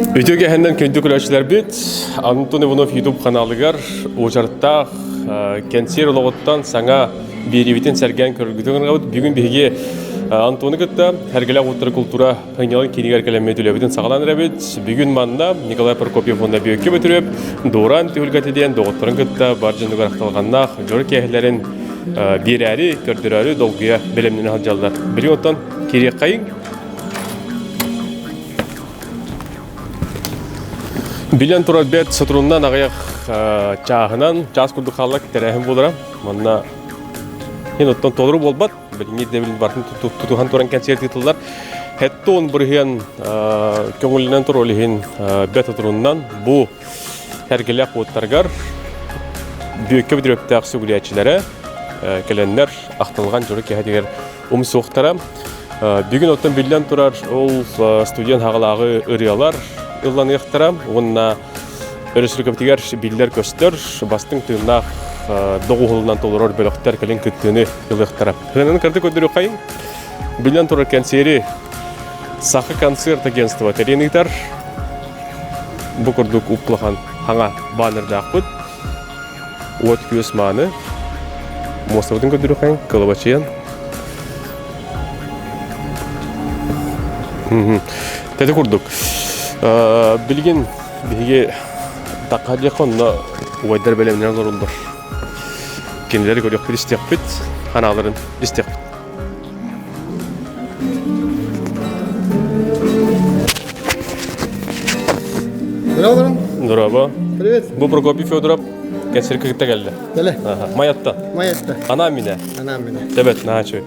Үтүө кэһэннэн күндү көрөөччүлэрбит Антон Иванов YouTube ханаалыгар уочараттаах кэнсиэр олоҕуттан саҥа биэриибитин сэргээн көрөргүтүн ыҥырабыт. Бүгүн биһиги Антону кытта Сэргэлээх уоттара култуура ынньалаҥ киинигэр кэлэммит үлэбитин саҕалаан эрэбит. Бүгүн манна Николай Прокопьев уонна Бүөккэ Бөтүрүөп Дуораан түһүлгэтэ диэн доҕотторун кытта бар дьонугар ахтылҕаннаах дьоро киэһэлэрин биэрээри, көрдөрөөрү долгуйа бэлэмнэнэ сылдьаллар. Билигин оттон киириэххэйиҥ. Билэн турар бэрт соторунан аҕыйах чааһынан, чаас курдук хаалла тэрээһин буолара. Манна иһин оттон толору буолбат. Билиҥҥи ирдэбилин барытын тутуһан туран кэнсиэр ыытыллар. Хэттон бырыһыан көҥүлүнэн турар иһин бэрт соторунан бу Сэргэлээх уоттарыгар Бүөккэ Бүдүрүөптээх сүгүрүйээччилэрэ кэлэннэр ахтылҕан дьоро киэһэтигэр умсуохтара. Бүгүн оттон биллэн турар ол студент хаҕалааҕы ырыалар ылланыахтара уонна өрөспүүбүлүкэбитигэр биллэр-көстөр бастыҥ тыыннаах доҕуһуолунан толорор бөлөхтөр кэлин кыттыыны ылыахтара. Һыананы кырдык көрдөрүөххэйиҥ. Биллэн турар кэнсиэри Саха концерт агентство тэрийэн ыытар. Бу курдук уп-улахан хаҥа баннердаахпыт. Уот күөс мааны. Муостабытын көрдөрүөххэйиҥ, кылабачыйан. Тэти курдук. Билигин биһиги тахха диэххэ онно убайдар бэлэмнэнэн олороллор. Кинилэри көрүөхпүт истиэхпит, ханааларын истиэхпит. Здорово. Здорово. Привет. Бу Прокопий Федоров кэнсиэр кытта кэллэ. Кэлэ. Майатта. Майатта. Анаан минэ. Анаан минэ. Тэбэт, наачы.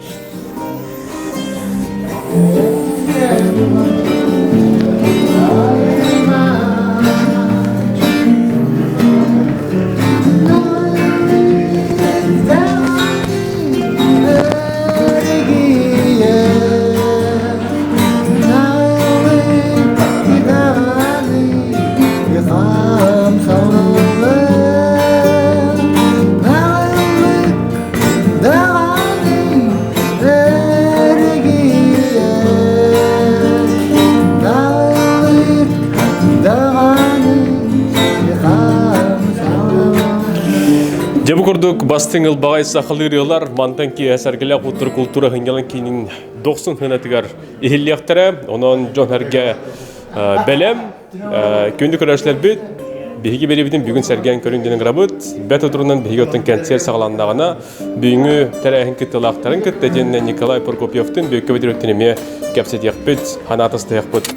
Дьэ бу курдук бастыҥ ылбаҕай сахалыы ырыалар мантан киэһэ Сэргэлээх уттар култуура сынньалаҥ киинин дохсун сыанатыгар иһиллиэхтэрэ. Онон дьон-сэргэ бэлэм. Күндү көрөөччүлэрбит, биһиги биэриибитин бүгүн сэргээн көрүҥ диэн ыҥырабыт. Бэрт утурунан биһиги оттон кэнсиэр саҕаланнаҕына, бүгүҥҥү тэрээһин кыттыылаахтарын кытта итиэннэ Николай Прокопьевтыын Бүөккэ Бөтүрүөптүн эмиэ кэпсэтиэхпит, санаа атастаһыахпыт.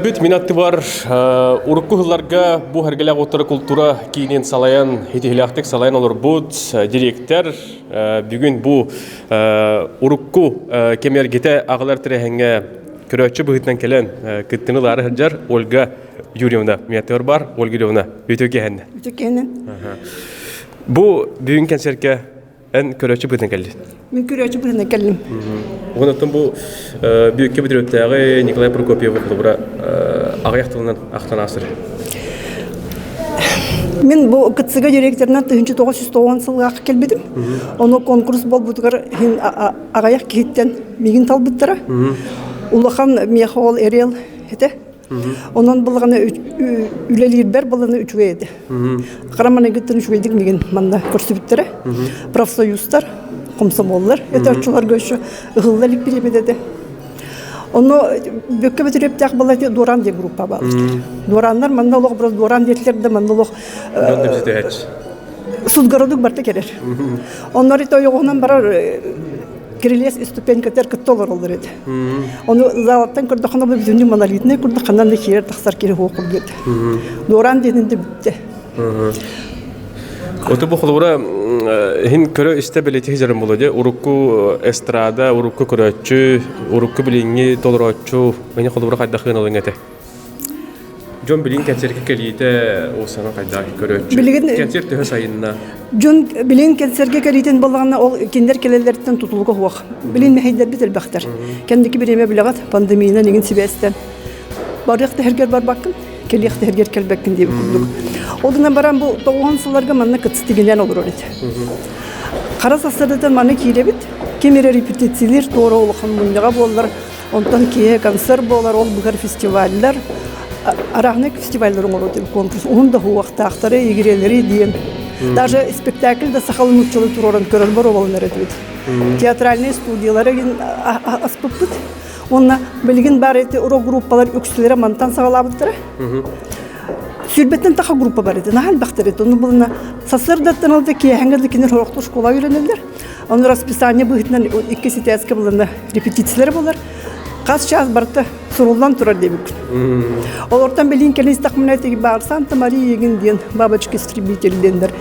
Бит мин аттыбар урукку сылларга бу Сэргэлээх уоттара култуура киинин салайан, итиһилээхтик салайан олорбут директор бүгүн бу урукку кэмэргитэ аҕалар тэрээһиҥҥэ көрөөччү быһыытынан кэлэн кыттыны ылаары сылдьар Ольга Юрьевна миэтигэр бар. Ольга Юрьевна, үтүө киэһэннэ. Үтүө киэһэннэ. Бу бүгүн кэнсиэркэ эн көрөөччү быһыытынан кэллин. Мин көрөөччү быһыытынан кэллим. Онон бу Бүөккэ Бүдүрүөптээҕи Николай Прокопьев холобура аҕыйах тылынан ахтан аастыр. Мин бу КЦГ директорынан 1990 сыллаах кэлбитим. Ону конкурс буолбутугар иһин аҕыйах киһиттэн миигин талбыттара. Улахан миэхэ ол эрэл этэ. Онон былаҕаны үлэлиирбэр быланы үчүгэй этэ. Хара маныгыттан үчүгэйдик миигин манна көрсүбүттэрэ. Профсоюзтар, комсомоллар это оччолорго еще ыһылла илик бириэмэтэ этэ. Ону бүккэ бүтүрүптээх буолла Дуоран диэн группа баар. Дуораннар манна олох бұрын Дуоран диэтилер да манна олох Судгородук барта керер. Оннор ити ойоҕоһунан барар кирилиэс ступенькатыгар кытта олороллор этэ. Ону залаттан көрдөххүнэ бу бүтүннүү монолитнай курдук ханан да киирэр тахсар киһи суох курдук этэ. Дуораан диэтин да бүттэ. Ото бу холобура иһин көрө истэ бэлиэтии сылдьарым буолуо дии. Урукку эстрада, урукку көрөөччү, урукку билиҥҥи толорооччу ини холобура хайдах ыаналыҥ этэ? Дьон билигин кэнсиэргэ кэлиитэ уосана хайдах көрөөччү? Билигин Кэнсиэр төһө сайынна? Дьон билигин кэнсиэргэ кэлиитин буоллаҕына ол кинилэр кэлэллэриттэн тутулуга суох. Билин мэһэйдэрбит элбэхтэр. Кэнники бириэмэ билэҕит пандемиянан иҥин сибээстэн барыах тэһэргэр барбаккын, кэлиэх тэһэргэр кэлбэккин диэбит курдук. Ол гынан баран бу тоҕуһун сылларга манна кытыстыгинэн олорор этэ. Хара сарсыардаттан манна киирэбит. Ким эрэ репетициялыыр туора улахан мунньаҕа буоллар Онтон киэһэ концерт буолар, ол быһар фестиваллар, арааһынай фестиваллар оҥорор конкурс уһун да уһуохтаахтары, игирэлэри диэн. Даже спектакль да сахалыы нууччалыы туруоран көрөр боруобаланар этибит. Театральные студиялары аспыппыт. Уонна билигин баар эти рок-группалар үксүлэрэ мантан саҕалаабыттара. Сүүрбэттэн таха группа бар этэ, наһаа элбэхтэр этэ. Ону булна сарсыардаттан ылда киэһэҥҥэ да кинилэр сорохтор школа үөрэнэллэр. Ону расписание быһыытынан икки ситээскэ булана репетициялар болар. Хас час барыта суруллан турар диэбиккин. Олортон билин кэлин истэхминэ тиги баар Санта Мария егин диэн бабочка истребитель диэннэр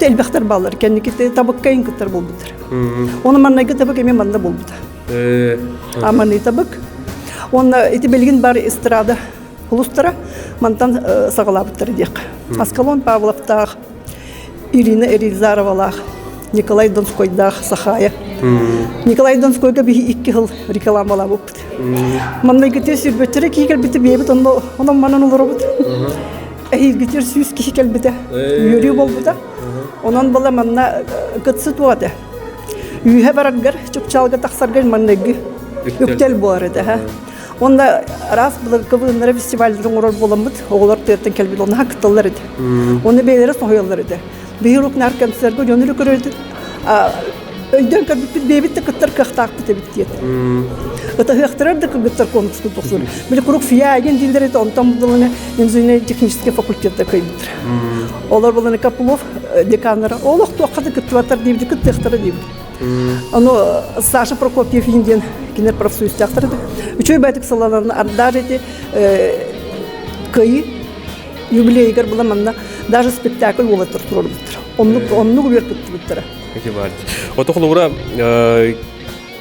элбэхтэр бааллар. Кэнники табыкка ин кыттар буолбуттар. Оны маннайгы табык эми манна буолбута. Аманы табык. Онна ити билигин бар эстрада улустара мантан саҕалаабыттар диэххэ. Аскалон Павловтаах Ирина Элизаровалаах, Николай Донскойдаах Сахая. Николай Донскойга биһи икки сыл рекламалаабыппыт. Маннайгытыар сүүрбөттөрө киһи кэлбитэ биэбит онно онон манан олоробут. Эһиилгитигэр 100 киһи кэлбитэ. Үөрүү буолбута. Онон була манна кытсы туох этэ. Үүһэ бараргар, чыпчаалга тахсаргар маннайгы үктэл буолар этэ. Онно араас былыргы фестиваллары оҥорор буоламмыт, оҕолор тыаттан кэлбит онно кытталлар этэ. Онно бэйэлэрэ соһуйаллар этэ. Биһиги урут наар концерга дьону эрэ көрөрбүт, өйдөөн көрбүппүт бэйэбит да кыттар кыахтаахпыт эбит диэн. Ытаһыахтарар да кыргыттар конкурска тохсун. Били куруук ФИА диэн дииллэр этэ, онтон буланы инженерно-технический факультетта кыайбыттар. Олор буланы Копылов деканнара олох туохха да кыттыбаттар диэбит, кыттыахтара диэбит. Ону Саша Прокопьев диэн кинилэр профсоюзтаахтар да. Үчүгэй баайтык сылланан даже эти кыайыы юбилейыгар была манна даже спектакль уолаттар туруорбуттар. Оннук оннук үөр кыттыбыттара. Ити бар. Ото холобура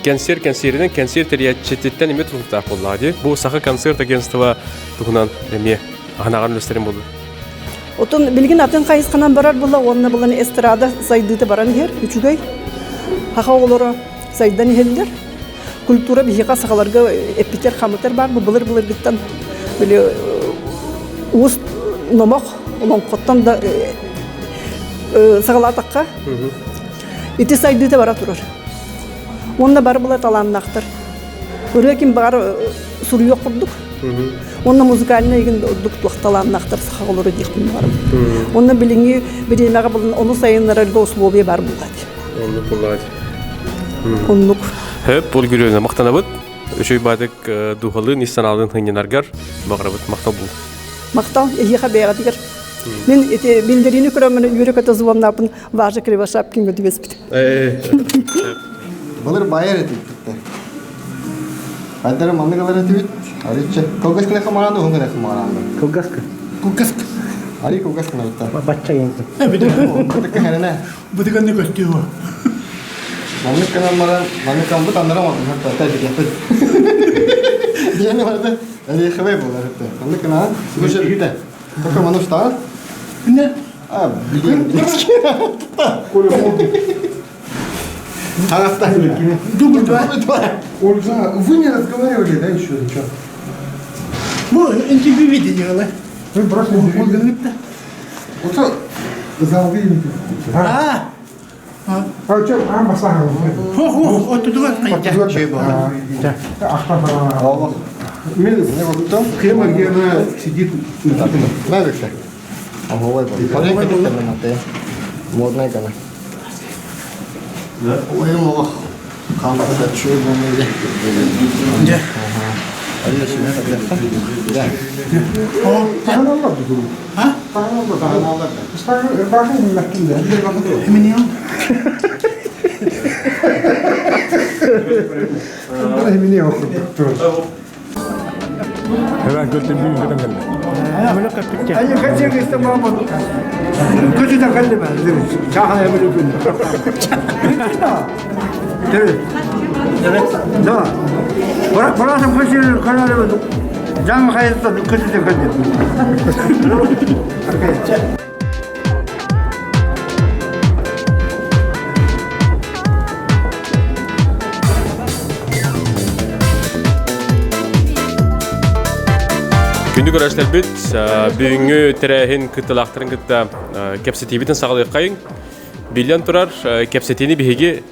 кэнсиэр кэнсиэринэн кэнсиэр тэрийээччититтэн эмиэ тутулуктаах буоллаҕа дии. Бу Саха концерт агентство туһунан эмиэ аһанаҕар үлэстэрин буолла. Отон билигин атын хайысханан барар була уонна булан эстрада сайдыыта баран иһэр үчүгэй. Саха оҕолоро сайдан иһэллэр. Культура биһиэхэ сахаларга эппитэр хамытар баар бу былыр былыргыттан били уус номох олоҥхоттон да саҕалаатахха ити сайдыыта бара турар. Уонна бары була талааннаахтар. Ырыа ким баҕар суруйуох курдук. Уонна музыкальнай игин ордук туох талааннаахтар саха оҕолоро диэхпин баҕарабын. Уонна билиҥҥи бириэмэҕэ булан ону сайыннарарга условия баар буолаат. Оннук буолаат. Оннук. Хөп, бұл күрүөнө мактанабыт. Үчүй баадык духалыын ис санаалыын хынньанаргар баҕарабыт махтал бул. Махтал эһиэхэ бэйэҕитигэр. Мин ити биллэриини көрөммүн үөрэ-көтө звоннааппын Важа Кривошапкинга түбэспит. Былыр байар этибит. Хайдары маннык ылар этибит. Аричча. Кылгас гына хамараан уһун гына хамараан. Кылгаска. Кылгаска. Ари кылгас гына битта. Бачча генки. Бутыкка херene. Бутыканны көстүү. Маннык гынан баран, маннык камбыт аннара мантан тәжик Диэни барда, эри хыбай болар этте. Маннык гынан, уже битте. Только ману штан. Не? А, блин. Дубль два. Ольга, вы не разговаривали, да, еще ничего? Бу интервью видели, Вы бросили Ольга Витта. Вот залвили. А, А что, а, масаха. хо хо, оттудугар Аллах. Не вот Схема, где она сидит. Нравится? Модная гана. Ой, молох. Хамса чуй бумеде. Да. А? Күндү көрөөччүлэрбит, бүгүҥҥү тэрээһин кыттыылаахтарын кытта кэпсэтиибитин саҕалыаххайыҥ. Биллэн турар, кэпсэтиини биһиги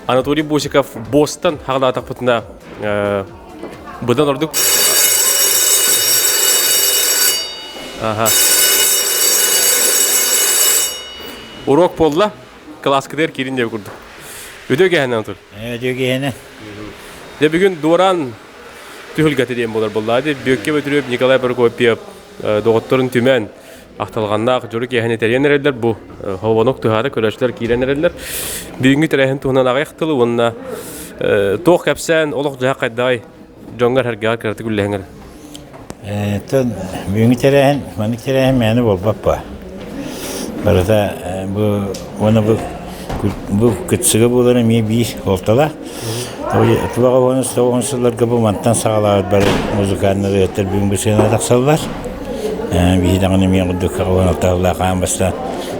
Анатолий Босиков Бостон хаҕалаатахпытына быдан ордук. Аха. Урок буолла, кылааскытыгар киирин диэбит курдук. Үтүө киэһэнэн, Анатолий. Үтүө киэһэнэн. Дьэ бүгүн Дуораан түһүлгэтэ диэн буолар буоллаа дии. Бүөккэ Бөтүрүөп, Николай Прокопьев доҕотторун түмэн ахтылҕаннаах дьоро киэһэни тэрийэн эрэллэр. Бу холбонук тыһаата көрөөччүлэр киирэн эрэллэр. Бүгүҥҥү тэрээһин туһунан аҕыйах тылы уонна туох кэпсээн олох-дьаһах хайдаҕай дьоҥҥор-сэргэҕэр кыратык үллэһиҥ эрэ. Тон бүгүҥҥү тэрээһин, маннык тэрээһин мээнэ буолбат баа. Барыта бу уонна бу бу кытсыга буолар эмиэ биир суолталаах. Тулаҕа уонус тоҕуһун сылларга бу мантан саҕалаабыт бары музыкальнай ырыаттар бүгүҥҥү сыана тахсаллар. Биһи даҕаны эмиэ курдук 16 аан бастаан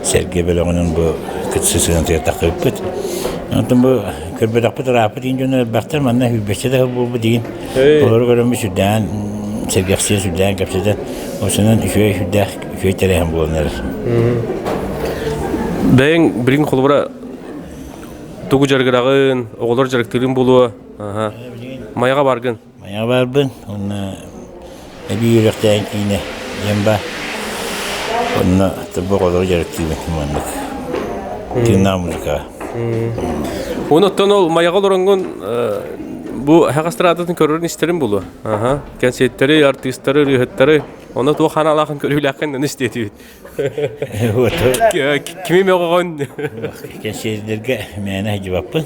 Сэргэ бөлөҕүнэн бу кытсы сыанатыгар тахсыбыппыт. Онтон бу көрбөтөхпүт ырааппыт иин дьоно элбэхтэр манна сүүрбэччэ да сыл буолбут игин. Олору көрөммүт сүрдээн сэргэхсийэ сүрдээн кэпсэтэн осунан үчүгэй сүрдээх үчүгэй тэрээһин буолан эрэр. Бэйэҥ билигин холобура тугу дьарыгыраҕын, оҕолор дьарыктыырын буолуо. Аха. Майаҕа баргын. Майаҕа барбын уонна эбии үөрэхтээһин киинэ диэн баар. Онно оҕолору дьарыктыыбын маннык тыыннаах музыкаҕа. Онуттан ол майаҕа олороҥҥун бу эһэх эстрадатын көрөрүн истэрин буолуо. Аха. Кэнсиэттэри, артыыстары, ырыаһыттары онно туох ханаалаахын көрүүлээххин аны истиэтибит. Кими мөҕөҕүн? Кэнсиэрдэргэ мээнэ сылдьыбаппын.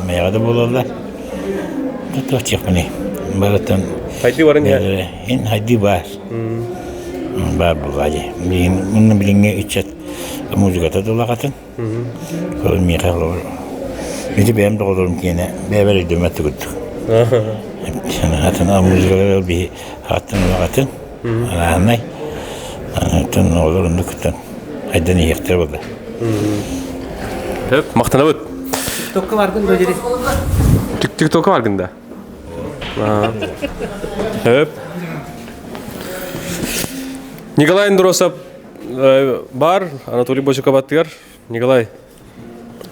Мэйэҕэ да буолаллар. Туох диэхпиний? Барытын Хайдыы баран иһэр. Ин хайдыы баар. Баар буоллаа дии. Билигин билиҥҥи ыччат музыката да улаҕатын. Ол миэхэ олорор. Ити бэйэм доҕолорум киэнэ бэйэбэр өйдөммөт курдук. Атын музыкалар биһи атын улаҕатын. Араанай. Оттон оҕолор оннук кыттан хайдан иһиэхтэрэ буолла. Хөп, махтанабыт. Тиктокка баргын да дири. Тиктокка баргын да. Хөп. Николай Андросов бар, Анатолий Бочуков аттыгар. Николай,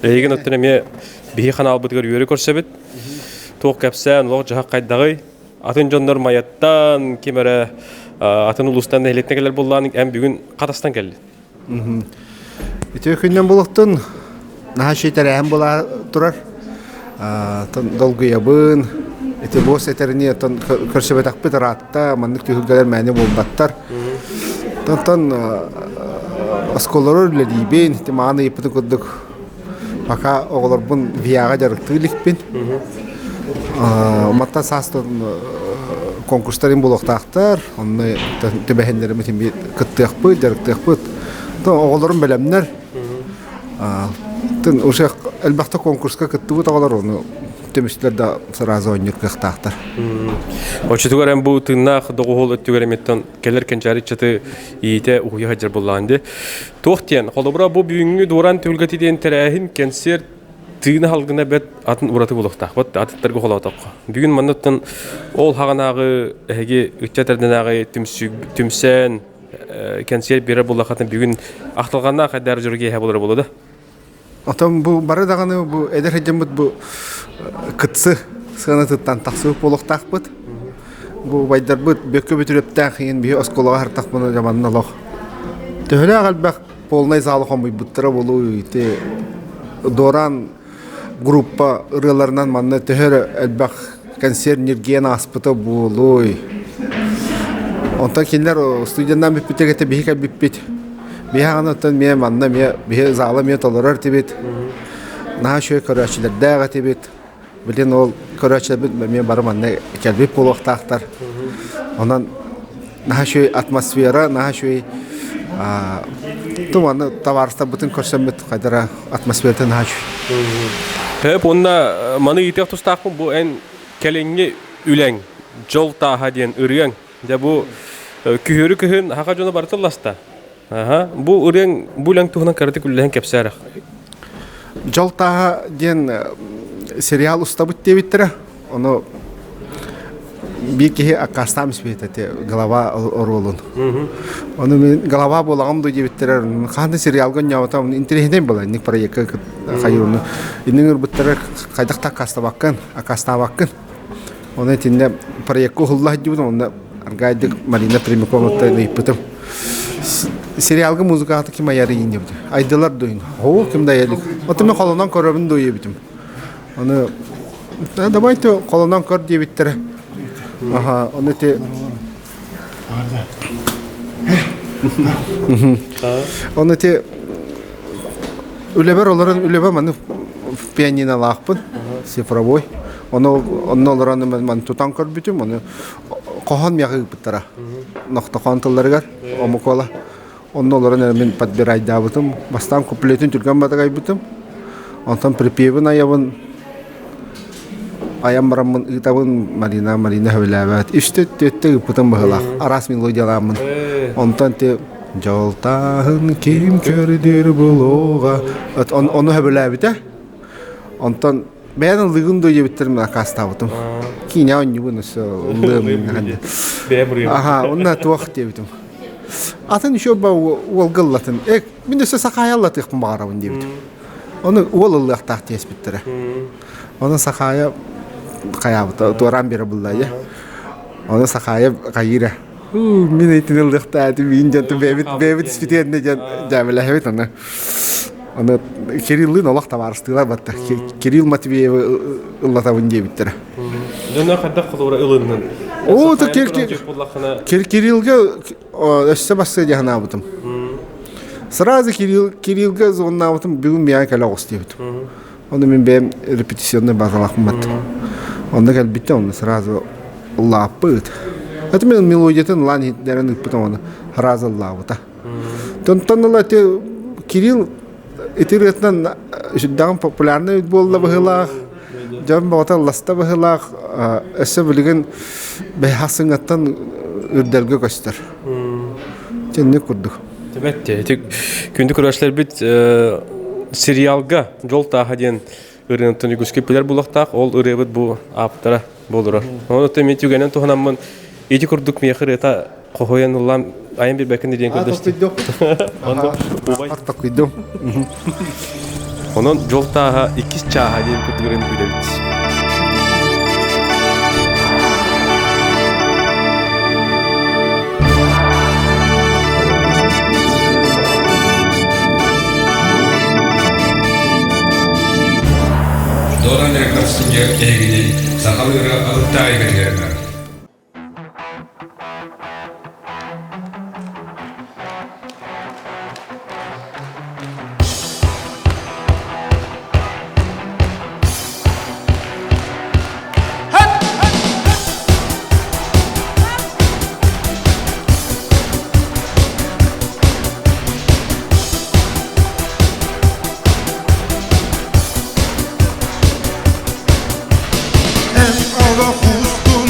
эйигин оттон эмиэ биһи ханаалбытыгар үөрэ көрсөбүт. Туох кэпсээн, олох-дьаһах хайдаҕый? Атын дьоннор Майаттан, ким эрэ атын улуустан нэһилиэктэн кэлэр буоллаан, эн бүгүн Хатастан кэллин. Үтүө күннэн булуктун. Наһаа үчүгэй тэрээһин буола турар. Долгуйабын. Ити босс этэринии оттон көрсүбэтэхпит ыраатта, маннык түһүлгэлэр мээнэ буолбаттар. Онтон оскуолалары үлэлиибин, ити маҕан ыйыппытын курдук Пока оҕолорбун ВИА-ҕа дьарыктыы иликпин. Мантан саас конкурстарын булуохтаахтар. Онно түбэһиннэрим кыттыахпыт, дьарыктыахпыт. Оҕолорум бэлэмнэр. Уже элбэхтэ конкурска кыттыбыт оҕолор ону түмүстэр да сразу оонньуур кыахтаахтар. Оччотугар эн бу тыыннаах доҕуһуол өттүгэр эмиттэн кэлэр кэнчээри ыччаты иитэ уһуйа сылдьар буоллаҕын дии. Туох диэн, холобура бу бүгүҥҥү Дуораан түһүлгэтэ диэн тэрээһин кэнсиэр тыына халгына бэрт атын ураты буолуохтаах. Вот атыттарга холоотоххо. Бүгүн манныттан ол хаҕанааҕы эһиги ыччат эрдэнээҕи түмсэн кэнсиэр биэрэр буоллаххытына бүгүн ахтылҕаннаах хайдаар дьоро киэһэ буолара буолуо да? Отон бу бары даҕаны бу эдэр сылдьаммыт бу кытсы сыанатыттан тахсыбыт буолуохтаахпыт. Бу убайдарбыт Бөккө Бөтүрүөптээх иһин биһи оскуолаҕа сыртахпына дьэ манна олох төһөлөөх элбэх полнай залы хомуйбуттара буолуо ити Дуораан группа ырыаларынан манна төһө эрэ элбэх. консерв ньиргийэн ааспыта буолуой. Онтон кинилэр студеннаан бүппүттэр биһи кэлбиппит. Биһи аҕаныттан эмиэ манна эмиэ биһи зала эмиэ толорор этибит. Наһаа үчүгэй көрөөччүлэрдээх этибит. Билин ол көрөөччүлэрбит эмиэ бары манна кэлбит буолуохтаахтар. Онон наһаа үчүгэй атмосфера, наһаа үчүгэй туманы табаарыстарбытын көрсөммүт хайдара атмосферата наһаа үчүгэй. Хөп уонна маны ыйытыах тустаахпын бу эн кэлиҥҥи үлэҥ дьол тааһа диэн ырыаҥ дьэ бу күһүөрү кыһын хаха дьоно барыта ылласта. Аха бу ырыаҥ бу үлэҥ туһунан кыратык үллэһэн кэпсээ Дьол тааһа диэн сериал устабыт диэбиттэрэ. Ону биир киһи аккаастаан испит этэ голова оруолун. Ону мин голова буолаҕым дуу диэбиттэрэ. Хаһан да сериалга оонньообутум интэриэһинэй буолла инник проекка хайыыны. Инник ырбыттара хайдах да аккаастабаккын, аккаастаабаккын. Ону итиннэ проекка уһулла сылдьыбытым, онно аргаайдык Марина Пермяковаттан ыйыппытым. Сериалга музыкаҕа ким айарый диэбитим. Айдылар дуйун. Оо, ким да айалык. Оттон мен холонон көрөбүн дуо диэбитим. Ону давайте холонон көр диэбиттэрэ. Аха, ону ити Ону ити үлэбэр олорон үлэбэ маны пианинолаахпын цифровой. Ону онно олорон маны тутан көрбүтүм, ону хоһоон миэхэ ыыппыттара. Нохтохоон тылларыгар омукола. Онно олорон эрэ мин подбирайдаабытым. Бастаан куплетин түргэн батагайбытым. Онтон припевин айабын айан бараммын ыытабын Марина Марина сөбүлээбэт. Үстэ түөттэ ыыппытым быһыылаах. Араас мелодиялааммын. Онтон ти Дьолтааһын ким көрдүр булуоҕа. Ону сөбүлээбитэ. Онтон бэйэн ыллыгын дуо диэбиттэрин аккаастаабытым. Киинэ оонньуубун өссө ыллыам. Аха, онно туох диэбитим. Атын еще уолга ыллатын. Э, мин өссө Сахаайа ыллатыахпын баҕарабын диэбитим. Ону уол ыллыахтаах тиэспиттэрэ. Ону Сахаайа хайаабыта, туораан биэрэ булла Ону Сахаайа хайыыра. Мин эйтин ыллыахтаатым, мин дьон бэйэбит бэйэбит испитиэннэ диэн дьээбэлэһэбит аны. Аны Кириллыын олох табаарыстыылар батта. Кирилл Матвеевы ыллатабын диэбиттэрэ. Дьоно хайдах холобура ылыннын? Оо, Кириллгэ өссө бассыа дии санаабытым. Сразу Кирилл, Кириллгэ звоннаабытым, бүгүн миэхэ кэлэ оҕус диэбитим. Ону мин бэйэм репетиционный базалаахпын Онно кэлбиттэ, онно сразу ыллааппыт. Это мен мелодиятын ылаан иһитиннэрэн ыыппытым, оны сразу ыллаабыта. Тонтон ыла ити Кирилл ити ырыатынан сүрдээҕин популярный буолла быһыылаах. Дьон бөҕөтө ылласта быһыылаах. Өссө билигин бэһассыҥҥаттан үрдэлгэ көстөр. Итинник курдук. Тибет ити күндү көрөөччүлэрбит сериалга Дьол тааһа диэн ырыаны үгүскэ билэр булуохтаах. Ол ырыабыт бу ааптара буолура. Ону мин түгэнэн туһанаммын ити курдук миэхэ ырыата хоһуйан ыллаан айан билбэккин диэн көрдөстүм. Токуйдум. Онон дьол тааһа иккис чааһа диэн курдук ырыаны билэбит. Доран Рекордс эһигини сахалыы ырыа алыптаайыгар иһэрнэр. Эн олох устун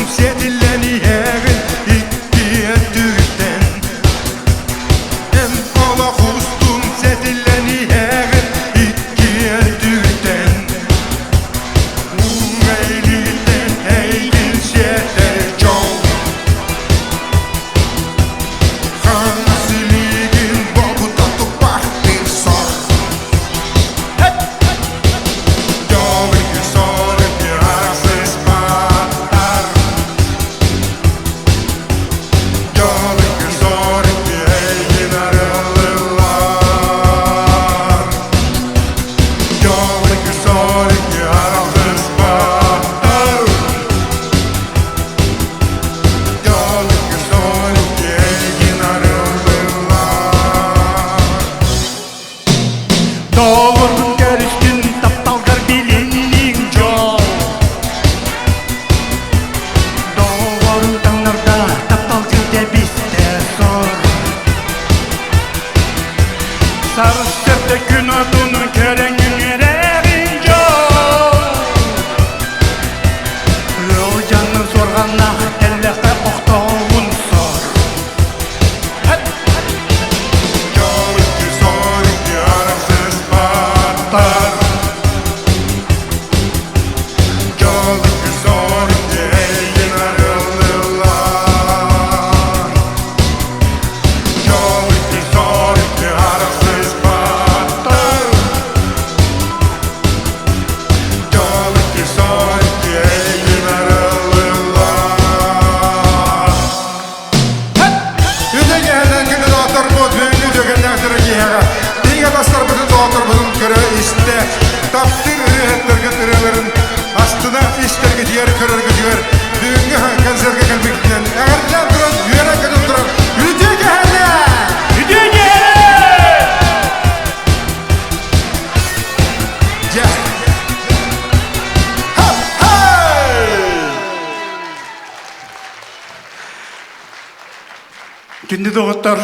Күндү доҕоттор,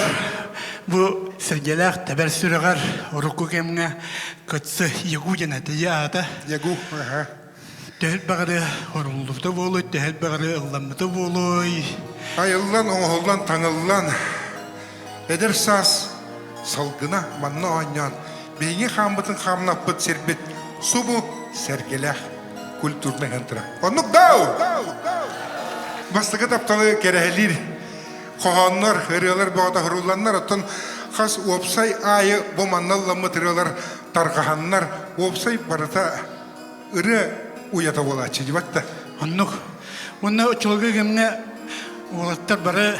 бу Сэргэлээх тэбэр сүрэҕэр урукку кэмҥэ Кытсы Ягу диэн этэ аата. Ягу, аха. Төһөт баҕары оруллубута буолуой, төһөт баҕары ылламмыта буолуой. Айыллан, оҥоһуллан, таҥыллан, эдэр саас салгына манна оонньоон, биһиги хааммытын хаамнаппыт сирбит субу Сэргэлээх культурнай центра. Оннук дау! Бастакы тапталы кэрэһэлиир хоһооннор, ырыалар бөҕөтө хоруулланнар, оттон хас уопсай аайы бу манна ылламмыт ырыалар тарҕаһаннар, уопсай барыта ырыа уйата буолааччы дибат да. Оннук. Уонна оччолорго кэмҥэ уолаттар бары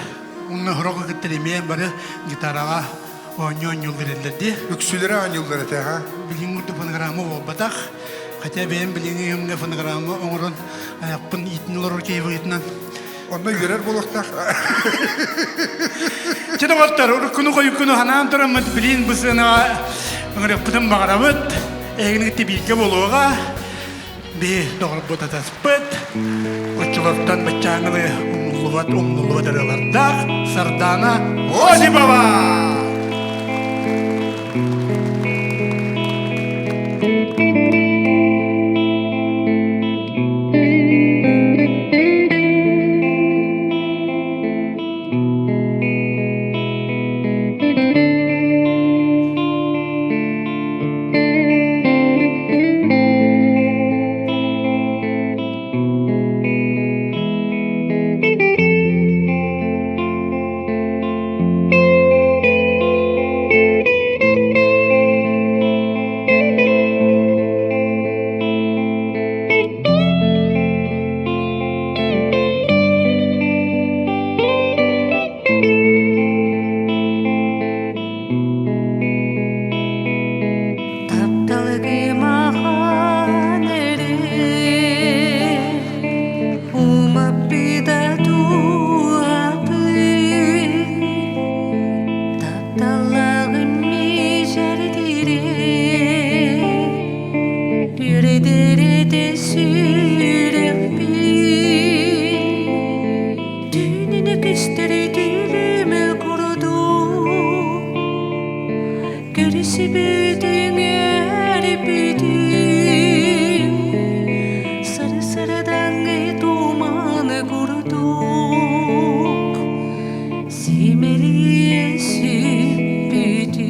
уонна сорох кытта эмиэ бары гитараҕа оонньуу оонньууллар этилэр дии. Үксүлэрэ оонньууллар этэ, ха? Билиҥҥи курдук фонограмма буолбатах. Хотя бэйэм билиҥҥи кэмҥэ фонограмма оҥорон айахпын иитин олорор киһи быһыытынан Онно үөрэр буолуохтаах. Чэ доҕоттор, уруккуну хойуккуну ханаан тураммыт билиин бу сыанаҕа ыҥырыахпытын баҕарабыт. Эһигини кытта бииргэ буолуоҕа. Би доҕорбут атаспыт. Оччолортон баччааҥылы умнуллубат умнуллубат ырыалардаах Сардаана Осипова! Тапталгымахан эрэ умаппыта туһаппыт Тапталлааҕым мичээрдиирэ үөрдэрэтэ сүрэхпин Түүнүн көстөр түүлүмэ курдук Көрүсүбүтүҥ эрбитиҥ Сарсырдаҥҥы туманы курдук Симэлийэ сүппүтүҥ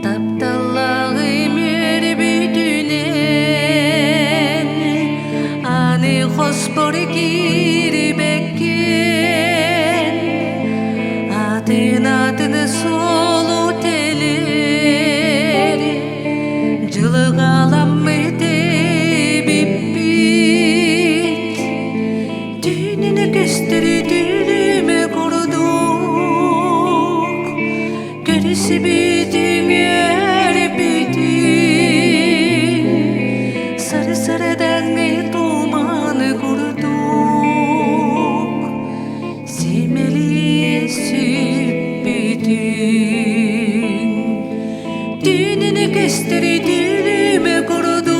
Тапталлааҕым үөрбүтүнэн аны хоспор киирбэккин атын-атын суолу тэлэр дьылҕаламмыт эбиппит түүнүн көстөр түлүмэ курдук Көрүсүбүтүҥ үөрбүтүҥ сарсырдаҥҥы туманы курдук симэлийэ сүппүтүҥ түүнүн көстөр түлүмэ курдук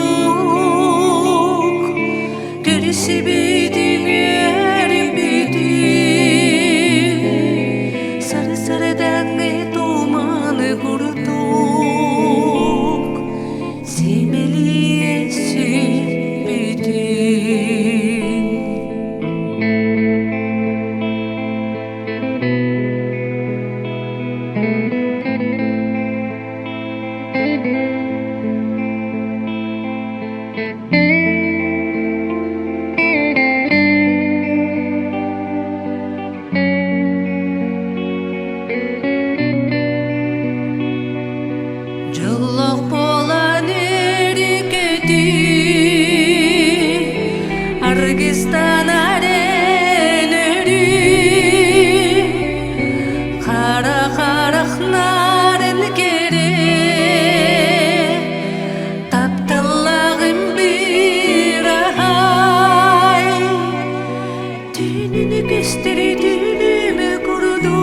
Көрүсүбүтүҥ үөрбүтүҥ сарсырдаҥҥы туманы курдук симэлийэ сүппүтүҥ Дьоллоох буолан өрүкүтүү Аргыстанар эн өрүү Хара харахнарын кэрэ Тапталлааҕым биир аһай Түүнүн көстөр түүнүмэ курдук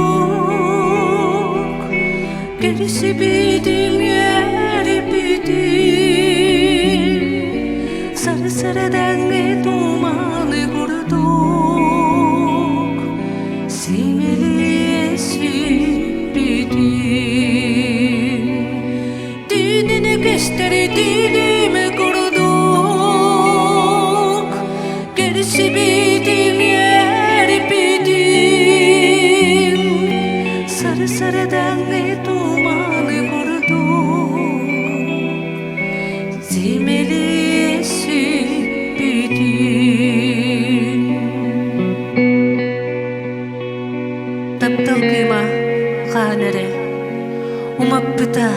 Көрсүбүтүҥ үөрбүтүм Сарсырдаҥҥы туманы курдук. Таптал кыыма хаһан эрэ умаппыта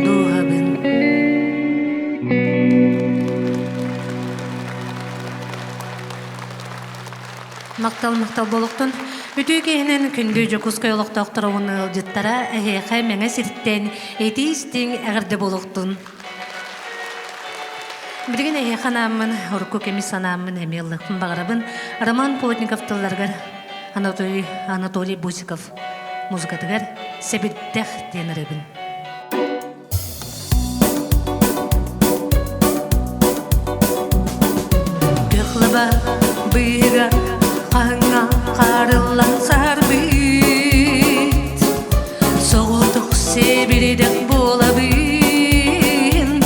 дууһабын. Махтал, махтал буолуохтун. Үтүө киһинэн күндү Дьокуускай олохтоохторо уонна ыалдьыттара эһиэхэ Мэҥэ сиртэн итии-истиҥ эҕэрдэ буолуохтун. Билигин эһиэхэ анааммын, урукку кэми санааммын эмиэ ыллыахпын баҕарабын. Роман Плотников тылларыгар Анатолий, Анатолий Босиков музыкатыгар «Сэбирдэх» диэн ырыабын. Көхлаба быыһыгар хаһыҥҥа хаарыллан сарбыт Соҕотох сэбирдэх буолабын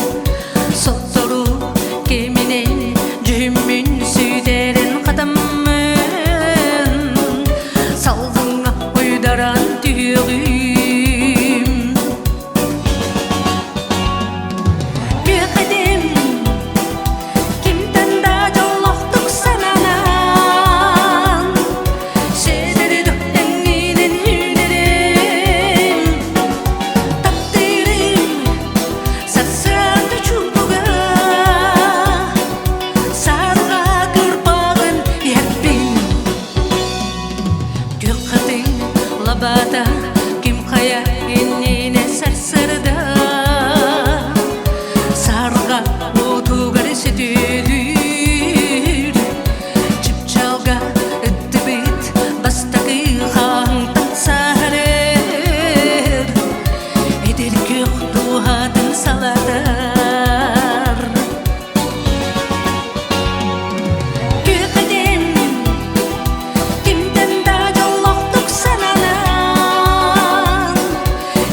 Сотору кэминэн дьүһүммүн сүтэрэн хатаммын Салгыҥҥа уйдаран түһүөҕүм Күөхэтим кимтэн да дьоллоохтук сананан Ситэри тэҥҥинэн үүнэрим Таптыырым сарсыарда чуумпуга Сарга кырбаҕын иһэппин Күөх хатыҥ лабаата ким хайа иннинэ сарсыарда Сарга уотугар сөтүөлүүр Чыпчаалга ыттыбыт бастакы хаһыҥтан саһарар Эдэр күөх дууһатын салатар Күөх этим кимтэн да дьоллоохтук сананан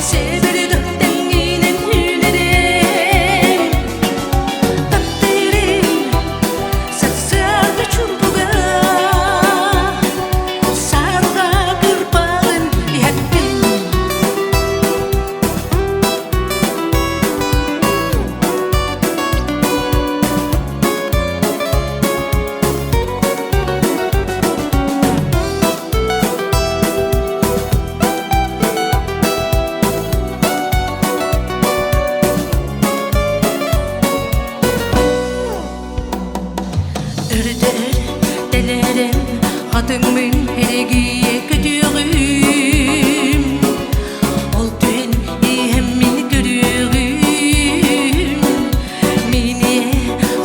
Сэбирдэх тэҥҥинэн үүнэрим Таптыырым сарсыарда чуумпуга Сарга кырбаҕын иһэппин Үрдэр тэлээрэн хатыҥмын эрэгийэ көтүөҕүм Ол түһэн иһэммин көрүөҕүм Миниэ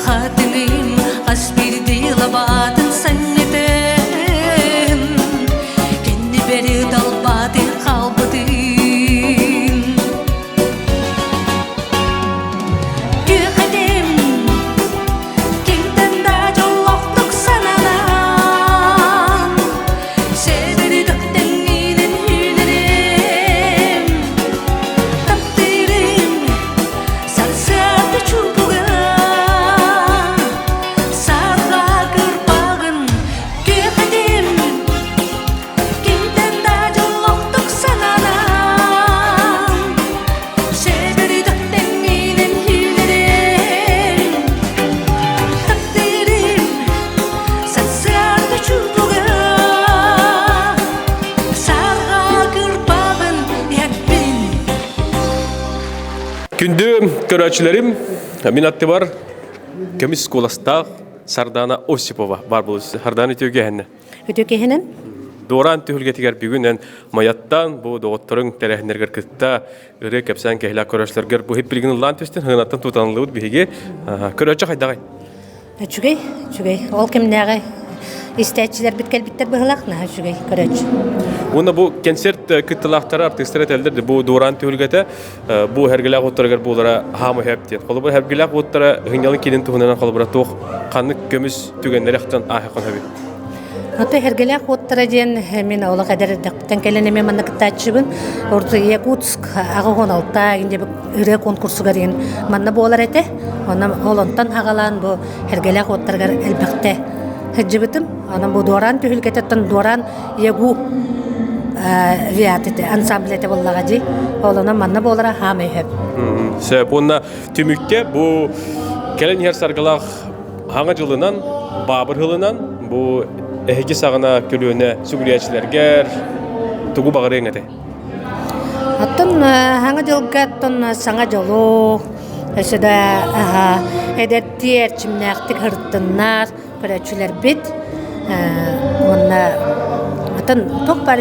хатыҥым хас биирдии лабаатын санньытын Кэннибэр далбаатын хаалбытын Күөх этим кимтэн да дьоллоохтук сананан Сэбирдэх тэҥҥинэн үүнэрим Таптыырым сарсыарда чуумпуга Сарга кырбаҕын күөх этим Кимтэн да дьоллоохтук сананан Сэбирдэх тэҥҥинэн үүнэрим Таптыырым сарсыарда чуумпуга Сарга кырбаҕын иһэппин Күндү көрөөччүлэрим, мин аттыбар көмүс куоластаах Сардана Осипова бар болусы. Сардана үтүөгэһинне. Үтүөкэһинэн. Дуораан түһүлгэтигэр бүгүн эн Майаттан бу доҕотторуҥ тэрээһиннэргэр кытта ырыа кэпсээн кэһилээх көрөөччүлэргэр бу хиппилигин ыллаан түстүн, хыынаттан тутаныллыбыт биһиги көрөөччү хайдаҕай? Үчүгэй, үчүгэй. Ол кэмнээҕи истээччилэрбит кэлбиттэр быһылаах, наһаа үчүгэй көрөөччү. Уонна бу концерт кыттылаахтара артыыстара этэллэр бу Дуораан түһүлгэтэ бу Эргэлээх уоттарыгар буолара хаама сөп диэн. Холобур Эргэлээх уоттара Ыһынньалын киинин туһунан холобура туох ханнык көмүс түгэннэри ахтан ааһыаххын сөбүй? Ото Эргэлээх уоттара диэн мин олох эдэр эрдэхпиттэн кэлэн эмиэ манна кыттааччыбын. Орто Якутск 86 инде ырыа конкурсугар диэн манна буолар этэ. Онон ол онтон аҕалаан бу Эргэлээх уоттарыгар элбэхтэ сылдьыбытым. Онон бу Дуораан түһүлгэтиттэн Дуораан ягу виат ансамбль этэ буоллаҕа дии. Ол онон манна буолара хаамай сөп. Сөп. Уонна түмүккэ бу кэлэн иһэр саргылаах хаҥа дьылынан, баабыр сылынан бу эһиги саҕана көлүөнэ сүгүрүйээччилэргэр, Тугу баҕарыаҥ этэй? Оттон Саҥа дьылга оттон саҥа дьолу, өссө да эдэрдии эрчимнээхтик сырыттыннар көрөөччүлэрбит уонна оттон туох баар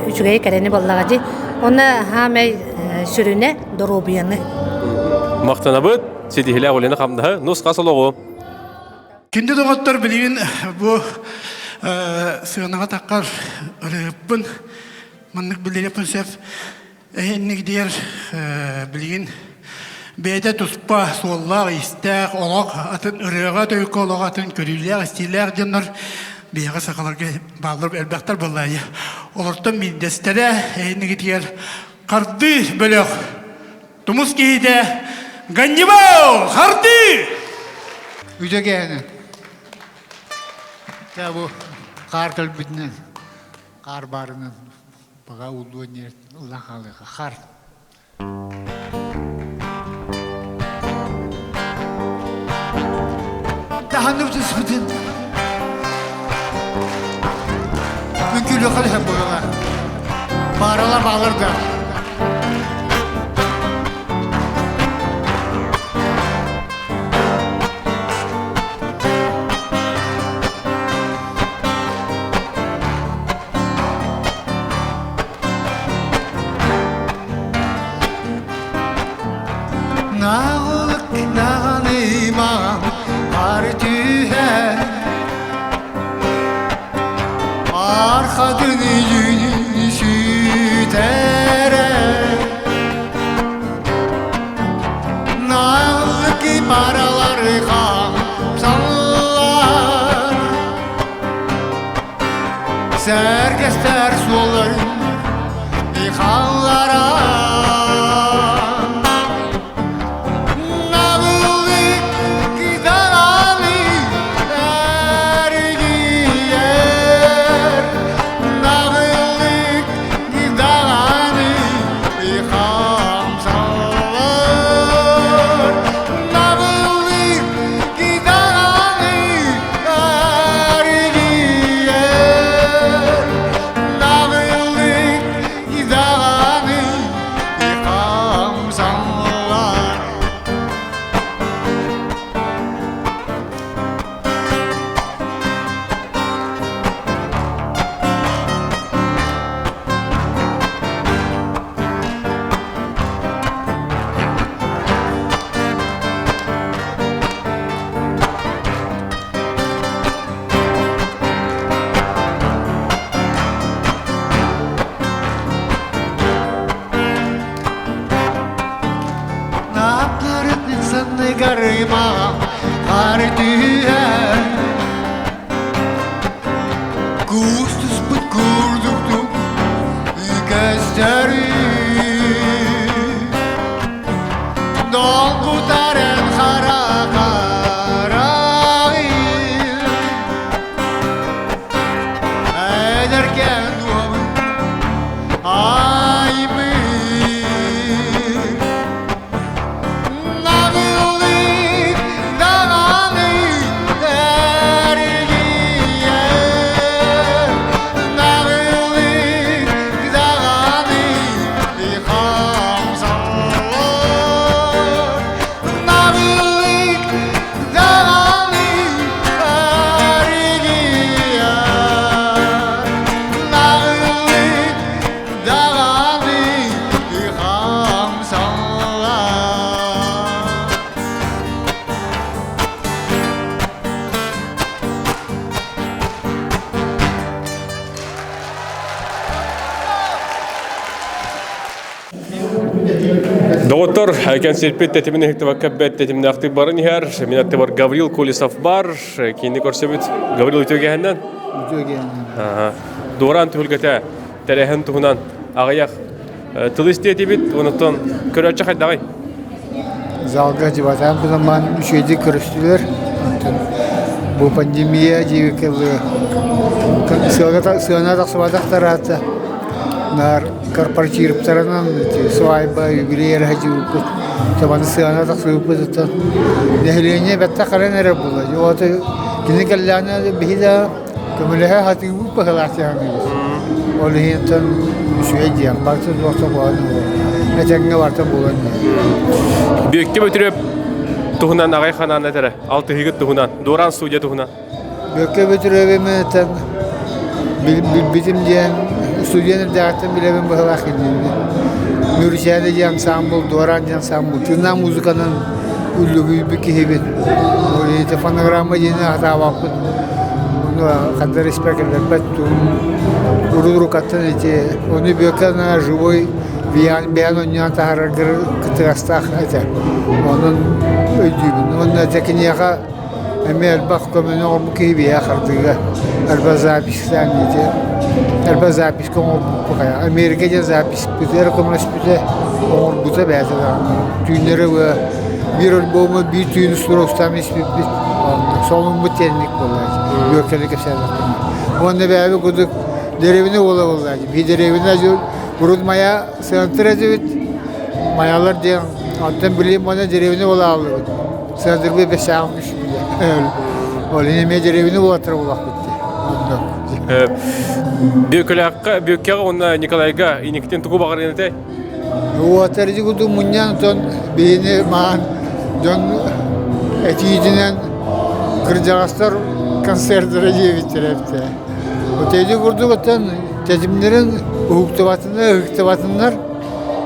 үчүгэйи кэрэни буоллаҕа дии. Уонна саамай сүрүнэ доруобуйаны. Махтанабыт, ситиһилээх үлэни-хамнаһы, нус-хас олоҕу. Күндү доҕоттор, билигин бу сыанаҕа таххар ырыаппын маннык биллэриэхпин сөп. Эһинник диэр билигин бэйэтэ туспа суоллаах-иистээх олох атын ырыаҕа тойукка олох атын көрүүлээх-истиилээх дьоннор биһиэхэ сахаларга бааллар элбэхтэр буоллаайа. Олортон биирдэстэрэ эһиннигитигэр Хардыы бөлөх Тумус киһитэ Ганнибал Хардыы! Үдэгээни. Дьэ бу хаар кэлбитинэн, хаар баарынан баҕа ууллуон ылан хаалыаха. Хаар. Таһанным түспүтүн. Үҥкүүлүөххэ дэһэн буолла. Бааралар баалар да. Наҕылык наҕаныймаҕам хаар түһэр Архатын үйүн сүтэрэр Наҕылык паралары хамсаллар Сэргэстэр суолларын Халлара Наҕылык кытаҕалы эргийэр Наҕылык кытаҕаны хамсаллар Наҕылык кытаҕаны эргийэр Наҕылык идаҕаны хамсаллар. Нааппырыт санныгар хаар түһэр Куустуспут курдуктук үгэстэри Долгутарын хара харайын Эдэркээн дуомун аймыыр Наҕыллык даҕаны эргийэр Наҕыллык даҕаны хамсаллар Наҕыллык даҕаны эргийэр Наҕыллык даҕаны хамсаллар. Доҕоттор, кэнсиэрпит тэтимин ыһыктыбакка бэрт тэтимнээхтик баран иһэр. Мин аттыбар Гаврил Колесов бар. Киинни көрсөбүт. Гаврил үтүөгэһинэн. Үтүөгэһинэн. Дуораан түһүлгэтэ тэрээһин туһунан аҕыйах тыл истиэтибит. Онуттан көрөөччү хайдаҕый? Залга дьыбатаан быламаан үчүгэйдик көрүстүлэр. Онтон бу пандемия диэбиккэ сыана тахсыбатахтараата наар корпоративтарынан свадьба, юбилей эрэ сылдьыбыппыт. Табаны сыана тахсыбыппыт нэһилиэнньэ бэттэх харан эрэ буолла. Кини кэллэҕинэ биһи да көмөлөһө сатыыбыт быһыылаах дии саныыбыт. Ол иһин үчүгэй диэн барыта туохта буолан этэҥҥэ барыта буолан Бүөккэ Бөтүрүөп туһунан аҕай ханаан этэрэ. Алтыһыгыт туһунан, Дуораан студия туһунан. Бүөккэ Бөтүрүөбү мэтэн билбитим диэн студент эрдээҕиттэн билэбин быһылаах кинини. Мүрүчээнэ диэн ансаамбыл, Дуораан диэн ансаамбыл тыыннаах музыканан үллүгүйбүт киһибит. Ол иһин фонограмма диэни сатаабаппыт. Ханна респект урут-уруккаттан ити ону Бүөккэ на живой бэйэн оонньоон таһаараргар кыттыгастаах этэ. Онон өйдүүбүн. Уонна этэ киниэхэ эмиэ элбэх көмөнү оҥорбут киһи биһиэхэ хардыыга элбэх записьтаан ити элбэх записка оҥорбуппут хайа Америка диэн записпытыгар көмөлөспүтэ оҥорбута бэйэтэ даҕаны түүннэри биир альбому биир түүнү суруктаан испиппит солуммут тиэнник буолла Бүөккэни кэпсээтэхпинэ уонна бэйэбит курдук дэриэбинэ уола буолла биир дэриэбинэ урут мая сыантыр этибит майалар диэн оттон билигин уонна дэриэбинэ уола ааллыбыт сыантырбыт бэсээҕим үс ол иһин эмиэ дэриэбинэ уолаттара буолахпыт дии Бүөккэлээххэ Бүөккэҕэ уонна Николайга инникитин тугу баҕарыан этэй? Уотар ити курдук мунньан отон биһини маан дьон этиитинэн кырдьаҕастар концертара диэбиттэрэ эбитэ. Вот ити курдук оттон тэтимнэрин уһуктубатыннар, ыһыктыбатыннар